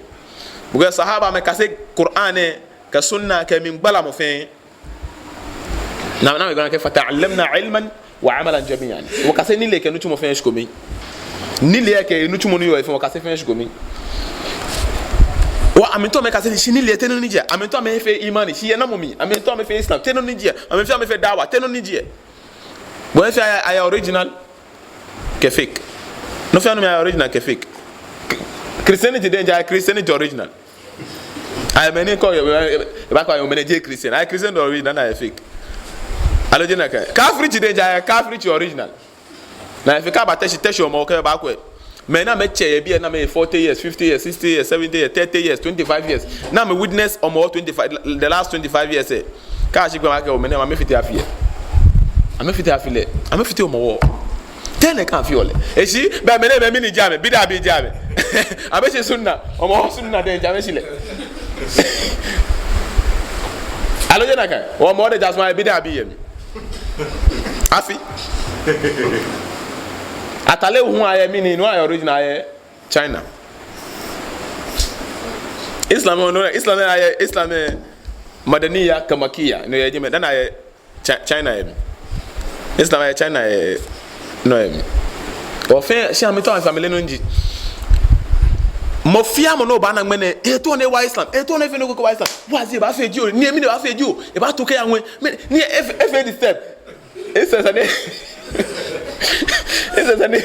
Because sahaba amɛkase Qur'an lɛ, kɛ sunna, kɛ mligbalamɔ fɛɛ. Ni, ni amɛgba akɛ fata'allamna ilman wa amalan jami'an. Wɔkase nilee kɛ nitsumɔ fɛɛ shikome. Nilee kɛ nitsumɔ ni yɔɔ he fɛɛ wɔkase fɛɛ shikome. Hewɔ amɛmiitao amɛkase nii shi nilee tɛŋŋ nɔ ni ji. Amɛmiitao amɛfee imani shi yɛ namɔ mli. Amɛmiitao amɛfee Islam tɛŋŋ nɔ ni ji. Amɛmiitao amɛfee da'wa tɛŋŋ nɔ ni ji. Bo efee ayɛ, ayɛ original kɛ fake. Nɔ fɛɛ nɔ mli ayɛ original kɛ fake. Christianity diɛŋtsɛ ayɛ Christianity original. Ayɛ mɛi ni kɔ, ebaakɛɛ mɛni ji Christian. Ayɛ Christian original ni ayɛ fake. Aloo jeee nakai? Kafirci diɛŋtsɛ ayɛ kafirci original. Ni efee kɛ abaate shi, te shi Hɔmɔwɔ kɛ baakwɛ. Mɛi ni amɛtsɛ yɛ biɛ ni amɛyɛ forty years, fifty years, sixty years, seventy years, thirty years, twenty-five years. Ni amɛ-witness Hɔmɔwɔ twenty-five, the last twenty-five years lɛ. Kɛ ashi gbɛ amɛkɛɛ oo, mɛi nɛɛ amɛfite afi lɛ. Amɛfite afi lɛ. Amɛfite Hɔmɔwɔ. Te nɛkɛ afeɔ lɛ? Eshi, bɛ mɛi nɛɛ, mɛi mɛni ji amɛ, bid'a bii ji amɛ. Amɛshi sunna, Hɔmɔwɔ sunna diɛŋtsɛ amɛshi lɛ. Aloo jeee nakai? Hɔmɔwɔ diɛŋtsɛ asumɔɔ bid'a bii yɛ mli. Afi. Atale hu ayɛ mɛni, no ayɛ original ayɛ China. Islam, no, Islam ayɛ, Islam, eh, Madaniya kɛ Makiya, no yɛ jɛmɛ, dani ayɛ Chi-, China yɛ mli. Islam yɛ China yɛ, no yɛ mli. Wɔfɛɛ, shi amɛmiitao amɛfee amɛle nɔ ni ji. Mɔ fɛɛ mɔ ni obaana ŋmɛnɛ, etaoɔ ni ewa Islam, etaoɔ ni efee nɔ ko kɛwa Islam. Waazi baafee jio, ni mɛni baafee jio, ebaato kɛya ŋwɛi, mɛni, ni efee, efee disturb. Esa sane. Esa sane.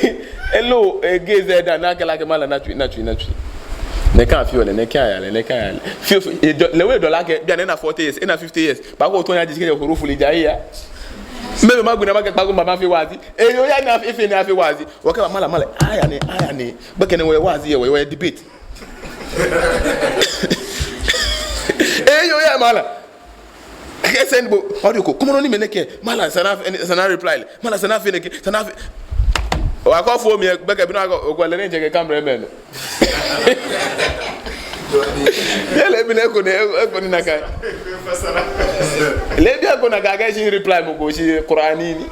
Elo, eh, gaze lɛ dã, ni akɛɛ lɛ akɛ malam, naa tsui, naa tsui, naa tsui. Nɛkɛ afeɔ lɛ, nɛkɛ aya lɛ, nɛkɛ aya lɛ. Fioo, fioo, edɔ-, lɛ hu edɔ lɛ akɛ, bianɛ ena forty years, ena fifty years. Bako to nya jisi kɛ huruful hijaiya. Mɛɛ mɔ gbi ni makɛɛ kpaako mba mafee waazi. Eyoo, ya ni afee, efee ni afee waazi. Wɔkɛɛ malam, malam. Aya nɛ, aya nɛ. Gbɛkɛ nɛɛ wɔyɛ waazi yɛ, wɔyɛ, wɔyɛ debate. Eyoo, ya malam. Kɛ send bo audio ko, kɔmɔ nɔ ni mɛni kɛ, malam, esa ni, esa ni reply lɛ, malam, esa ni fee nɛkɛ, esa ni fee. Wa kɔ fo mi gbɛkɛ bi ni akɔ, okɔ lɛ ni jɛ kɛ camera mɛi nɔ. Yɛ lɛ bi ni eko ni, eko ni nakai. Lɛ bi eko nakai, kɛ shi reply mɔ ko, shi Qur'ani ni.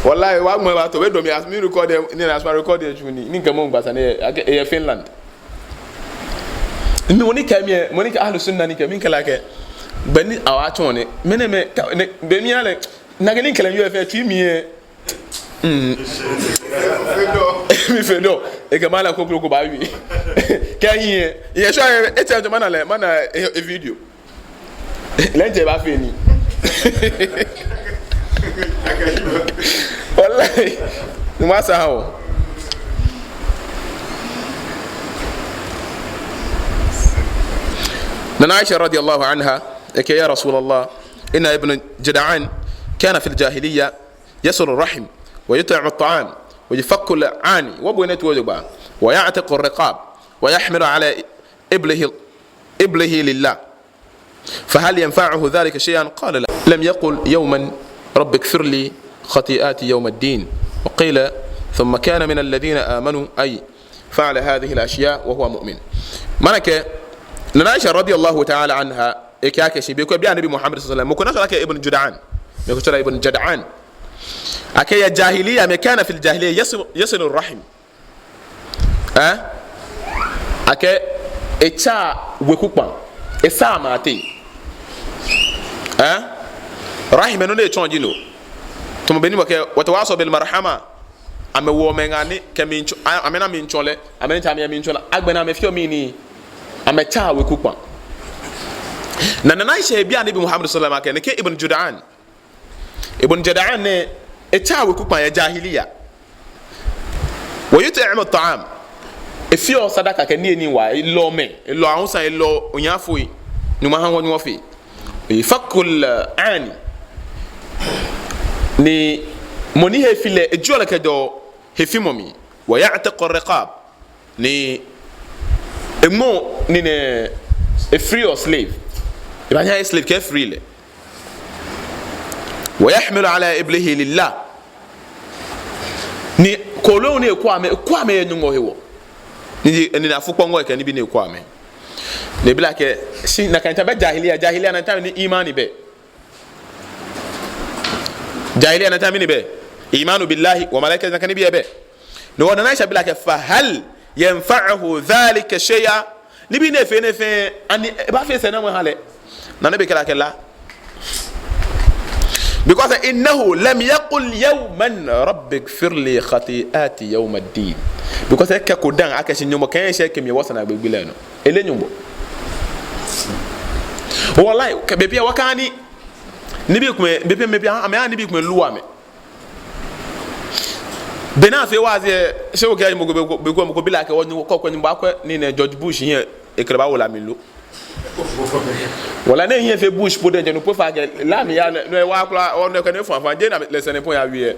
Wallahi, wa ŋmɛ ba to, be do mi as mi record, ni as ma record tsuɔ nii, ni kɛ mɔ gba sane, akɛ, eyɛ Finland. Mi mɔ ni kɛ mi, mɔ ni kɛ Ahlus Sunna ni kɛ mi kɛ lɛ akɛ. Be ni awa tsɔɔ ni, mɛni mɛ, ka, ni, be ni ale, nakai ni kɛ lɛ yɔɔ fɛɛ, tsui mli yɛ. Mm. Mi fee dɔ, ekɛ mala ko klo ko ba wi. Kɛ hiɛ, yɛ sure, etsɛ to mana lɛ, mana e, e video. Lɛ ŋtsɛ ba fee nii. Wallahi. Ni ma sa hao. Nana Aisha radiyallahu anha, ekɛɛ ya Rasulallah, inna Ibn Jud'an kana fil jahiliyya yasilu rahim, wa yut'imu ta'am, wa yufakku al-'ani, wa bone tuwo jogba, wa ya'tiqu ar-riqab, wa yahmilu ala iblihi, iblihi lillah. فهل ينفعه ذلك شيئا؟ قال لا. لم يقل يوما رب اغفر لي خطيئاتي يوم الدين. وقيل ثم كان من الذين آمنوا، أي فعل هذه الأشياء وهو مؤمن. Mana akɛ, Nana Aisha radiyallahu ta'ala anha, ekɛɛ akɛ shi, be ko ebi Anabi Muhammad sallallahu alaihi wasallam, mɔ ko ni atsɛɔ lɛ akɛ Ibn Jud'an, mɔ ko atsɛɔ lɛ Ibn Jud'an. Akɛ yɛ jahiliya mli, kana fil jahiliya, yasilu, yasilu rahim. Eh? Akɛ etsaa weku kpãa. Esaa amɛ ateŋ. Eh? Rahim, nɔ ni etsɔɔ ji no. Tamɔ bɔ ni wɔkɛɛ, watawasaw bil marhama. Amɛwo amɛŋa ni kɛ mlitsɔ, a, amɛna mlitsɔlɛ, amɛnitsɛ amɛ mlitsɔlɛ. Agbɛnɛ amɛfeɔ mɛni? Amɛtsaa weku kpãa. Ni Nana Aisha bi Anabi Muhammad sallallahu alaihi wasallam akɛ, nɛkɛ Ibn Jud'an. Ibn Jud'an nɛɛ, etsaa weku kpãa yɛ jahiliya. Wa yut'imu ta'am. Efeɔ sadaka kɛ niyenii waa, elɔ mɛi, elɔ awusã, elɔ ohiafoi. Nyɔŋmɔ ha wɔ nyɔŋmɔ fɛɛ. Wa yufakku al-'ani. Ni mɔ ni he fi lɛ, ejieɔ lɛ kɛjɛɔ hefimɔ mli. Wa ya'tiqu ar-riqab. Ni eŋmɛɔ nii nɛɛ, efreeɔ slave. Ebaanyɛ aye slave kɛfree lɛ. Wa yahmilu ala iblihi lillah. Ni kooloi ni ekwɛɔ amɛ, ekwɛɔ amɛ yɛ Nyɔŋmɔ hewɔ. Ni, ni afukpɔŋɔi kɛ nibii ni ekwɛɔ amɛ. Ni ebi lɛ akɛ, shi nakai time bɛ jahiliya, jahiliya nakai time ni imani bɛ. Jahiliya nakai time ni bɛ. Imanu billahi wa malaikatihi, nakai nibii bɛ. No hewɔ Nana Aisha bi lɛ akɛ, fahal yanfa'uhu dhalika shay'a? Nibii nɛɛ fɛɛ, nɛɛ fɛɛ, ani ebaafee sɛɛnamɔ aha lɛ? Ni Anabi kɛɛ lɛ akɛ la. Because innahu lam yaqul yawman rabbi ighfir li khati'ati yawm ad-din. Because ekɛko dã akɛ shi Nyɔŋmɔ kɛ nyɛ shɛ kɛ mi wɔsɛɛ naagbee gbi lɛ nɔ. Eleee Nyɔŋmɔ. Wallahi, kɛ bei pii wɔkane. Nibii komɛi, bei pii, bei pii, amɛhaa nibii komɛi lua amɛ. Be ni afeɔ waazi lɛ, shi okɛɛ mɔ ko, be ko, be ko, mɔ ko bi lɛ akɛ, wɔ ni, kɔ, kɔ ni baakwɛ, nii nɛɛ George Bush hiɛ, ekɛ lɛ baawo la mli lo. Wala ni ehiɛ fee Bush po diɛŋtsɛ, no po fa akɛ, la mli ya, no, no, ewa kwraa, o, no, kɛ ni fã, fã, jeee na lɛ sane po ya wie.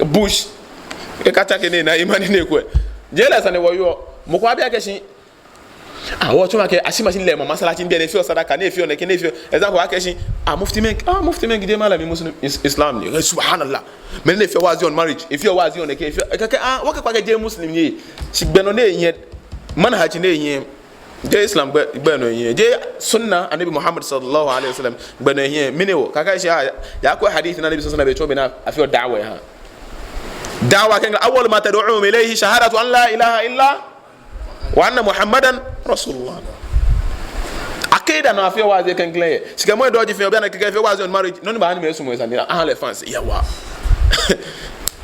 Bush, ekata kɛ ni na, imani ni ekwɛ. Jeee lɛ sane wɔyɔɔ, mɔ ko abi akɛ shi, ah, wɔtsɔɔ akɛ, ashi machine lɛ mɔ masalaci biɛ ni efeɔ sadaka, ni efeɔ nɛkɛ, ni efeɔ, example, akɛ shi, ah, mufti Menk, ah, mufti Menk jeee malami Muslim, is-, Islam ni. Eh, subhanallah. Mɛni efeɔ waazi on marriage, efeɔ waazi on nɛkɛ, efeɔ, kɛ, kɛ, ah, wɔkɛɛ akɛ jeee Muslim ni. Shi gbɛ nɔ ni ehiɛ, manhaj ni ehiɛ, jeee Islam gbɛ, gbɛ nɔ ehiɛ, jeee sunna Anabi Muhammad sallallahu alaihi wasallam gbɛ nɔ ehiɛ, mɛni hewɔ, kɛ akɛɛ shi, ah, yakwɛ hadith ni Anabi sallallahu alaihi wasallam etsɔɔ bɔ ni afeɔ da'wa ha. Da'wa kɛ, awwal ma tad'uhum ilayhi shahadatu an la ilaha illa wa anna Muhammadan Rasulullah. Aqida nɔ afeɔ waazi klɛŋklɛŋ yɛ. Shi kɛ mɔ edɔ ji fɛɛ, obi ana kɛkɛ efeɔ waazi on marriage. Nɔ ni baaha ni mɛi asumɔ esane, aha lɛ fans. Yawa.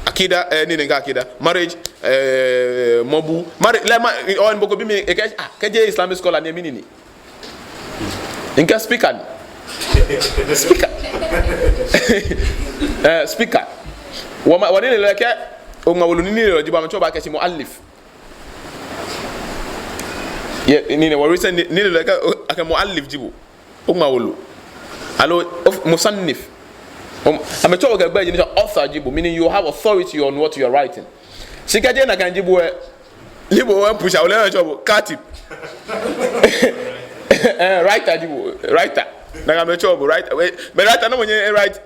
Aqida, eh, nii nɛɛ ŋkɛɛ aqida. Marriage, eh, mɔbu. Marriage, lɛ ma, o, mɔ ko bi mi, ekɛɛ, ah, kɛ jeee Islamic scholar ni, mɛni ni? Ŋkɛɛ speaker ni. Speaker. Eh, speaker. Wɔ ma, wɔ nilelɔi kɛ, oŋma wolo ni nilelɔ ji bo, amɛtsɛɔ bo akɛ shi mu'allif. Yɛ, nii nɛɛ wɔ recent, nii, nilelɔi kɛ, o, akɛ mu'allif ji bo. Oŋma wolo. Aloo, of, musannif. Um, amɛtsɛɔ bo kɛ gbɛi ji ni tsɔɔ author ji bo, meaning you have authority on what you are writing. Shi kɛ jeee nakai ji bo lɛ, ni bo wɔ push out lɛ, amɛtsɛɔ bo katib. Eh, writer ji bo, writer. Nakai amɛtsɛɔ bo, writer. Wɛ, mɛi writer nɔ mɔ nyɛ, eh, write.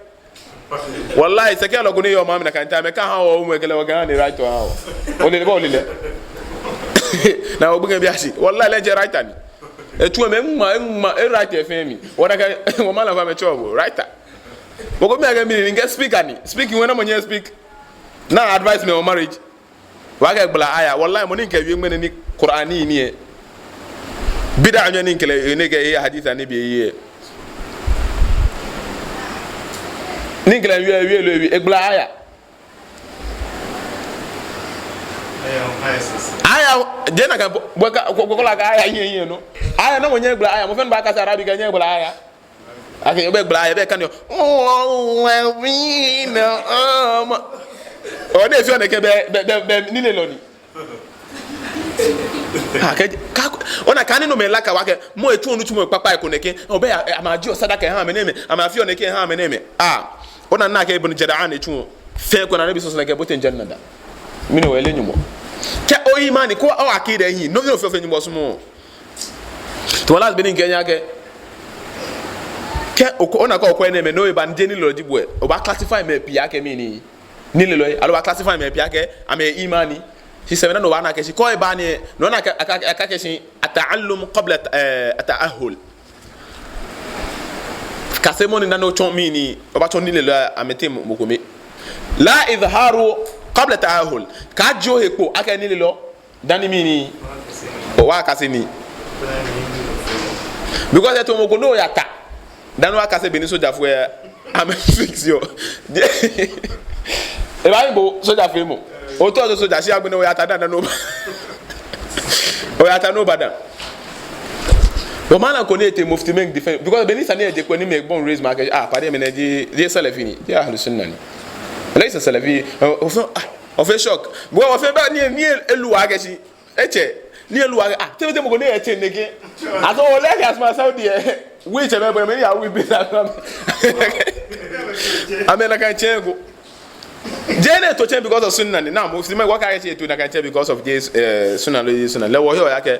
Wallahi, sɛkɛ lɔ ko ni yɔɔ maŋ mli nakai time, mɛi kɛ ha wɔ, mɛi kɛ lɛ wɔ kɛ ha ni write wɔ ha wɔ. Ole lɛ, bo ole lɛ. Ni obi kɛ bi ashi. Wallahi, lɛ jɛ writer ni. Etsu mɛi ŋma, eŋma, e write efee mli. Wɔ nakai, wɔ maŋ lɛ fa amɛtsɛɔ bo, writer. Mɔ ko bi mi akɛ mɛni ni, ŋkɛɛ speaker ni. Speak, wɛ nɔ mɔ nyɛ speak. Ni a-advise mɛi on marriage. Wɔkɛɛ egbala aya. Wallahi, mɔ ni kɛ wie ŋmɛnɛ ni Qur'an ni ni e. Bid'a nyɛ ni kɛlɛ ni kɛ e hadith ni bi e. Ni kɛlɛ wie, wie lo wie, egbala aya. Aya, je nakai, bɔ ka, ko, ko, ko la ka aya, yɛ, yɛ, no. Aya, no, mɔ nyɛ egbala aya, mɔ fɛɛ ni baakase Arabic, nyɛ egbala aya. Akɛ, obɛ gbala, obɛ kane. Ɔ, ni efeɔ nɛkɛ bɛ, bɛ, bɛ, bɛ, nilelɔ ni. Akɛ, ka, ona kane no mɛi laka wɔ akɛ, mɔ etsuɔ nitsumɔ kpakpa ko nɛkɛ, obɛ, amɛjieɔ sadaka ehaa mɛi nɛɛmɛi, amɛfeɔ nɛkɛ ehaa mɛi nɛɛmɛi. Ah, ona nakai Ibn Jad'an etsuɔ. Fɛɛ ko ni Anabi sallallahu alaihi wasallam kɛɛ, bote Jannah da. Mɛni wɔ ele Nyɔŋmɔ. Kɛ o-imani ko o-akida ehi, no, no fɛɛ fɛɛ Nyɔŋmɔ sumɔɔ. Tamɔ last be ni mikɛɛ nyɛ akɛ, kɛ oko, ona kɛ okwɛ nɛɛmɛi, no eba ni jeee nilelɔ ji bo lɛ, obaa-classify mɛi pii akɛ mɛni, nilelɔi, aloo obaa-classify mɛi pii akɛ amɛ imani. Shi sɛɛ mɛi ni obaana akɛ shi, kɛ eba ni, no ni akɛɛ, akɛɛ, akɛɛ akɛ shi, at-ta'allum qabla, eh, at-ta'ahhul. Kasemɔ ni dani otsɔ mɛni, obaatsɔ nilelɔi amɛteŋ mɔ kome. La izharu qabla ta'ahhul. Kaajie ohe kpo akɛ nilelɔ dani mɛni, obaakase nii. Because eto mɔ ko ni oyata. Dani obaakase bɔ ni sojafoi amɛ-fix-iɔ. Ebaahi bo sojafoi mɔ. Otao oto soja shi agbɛnɛ oyata dani, dani oba. Oyata ni oba dani. Bɔ malam ko ni etee Mufti Menk defend. Because bɔ ni sane lɛ je kpo ni mɛi bɔ raise ma akɛ, ah, pade mɛni, jeee, jeee Salafi ni, jeee Ahlus Sunna ni. Laysa Salafi. Ofee, ah, ofee shock. Bo ofee ba ni, ni elu akɛ shi. Etsɛ, ni elu akɛ, ah, tɛmɛ tɛmɛ ko ni etsɛ nɛkɛ. Aso ole akɛ asuma Saudi lɛ. Wi tsɛ mɛi bɔ mɛi ni ya wi bi sa. Amɛ nakai tsɛ ko. Jeee ni eto tsɛ because of Sunna ni. Na Mufti Menk wɔkɛɛ akɛ shi eto nakai tsɛ because of this, eh, Sunna loo Sunna. Lɛ wɔheɔ wɔyakɛɛ.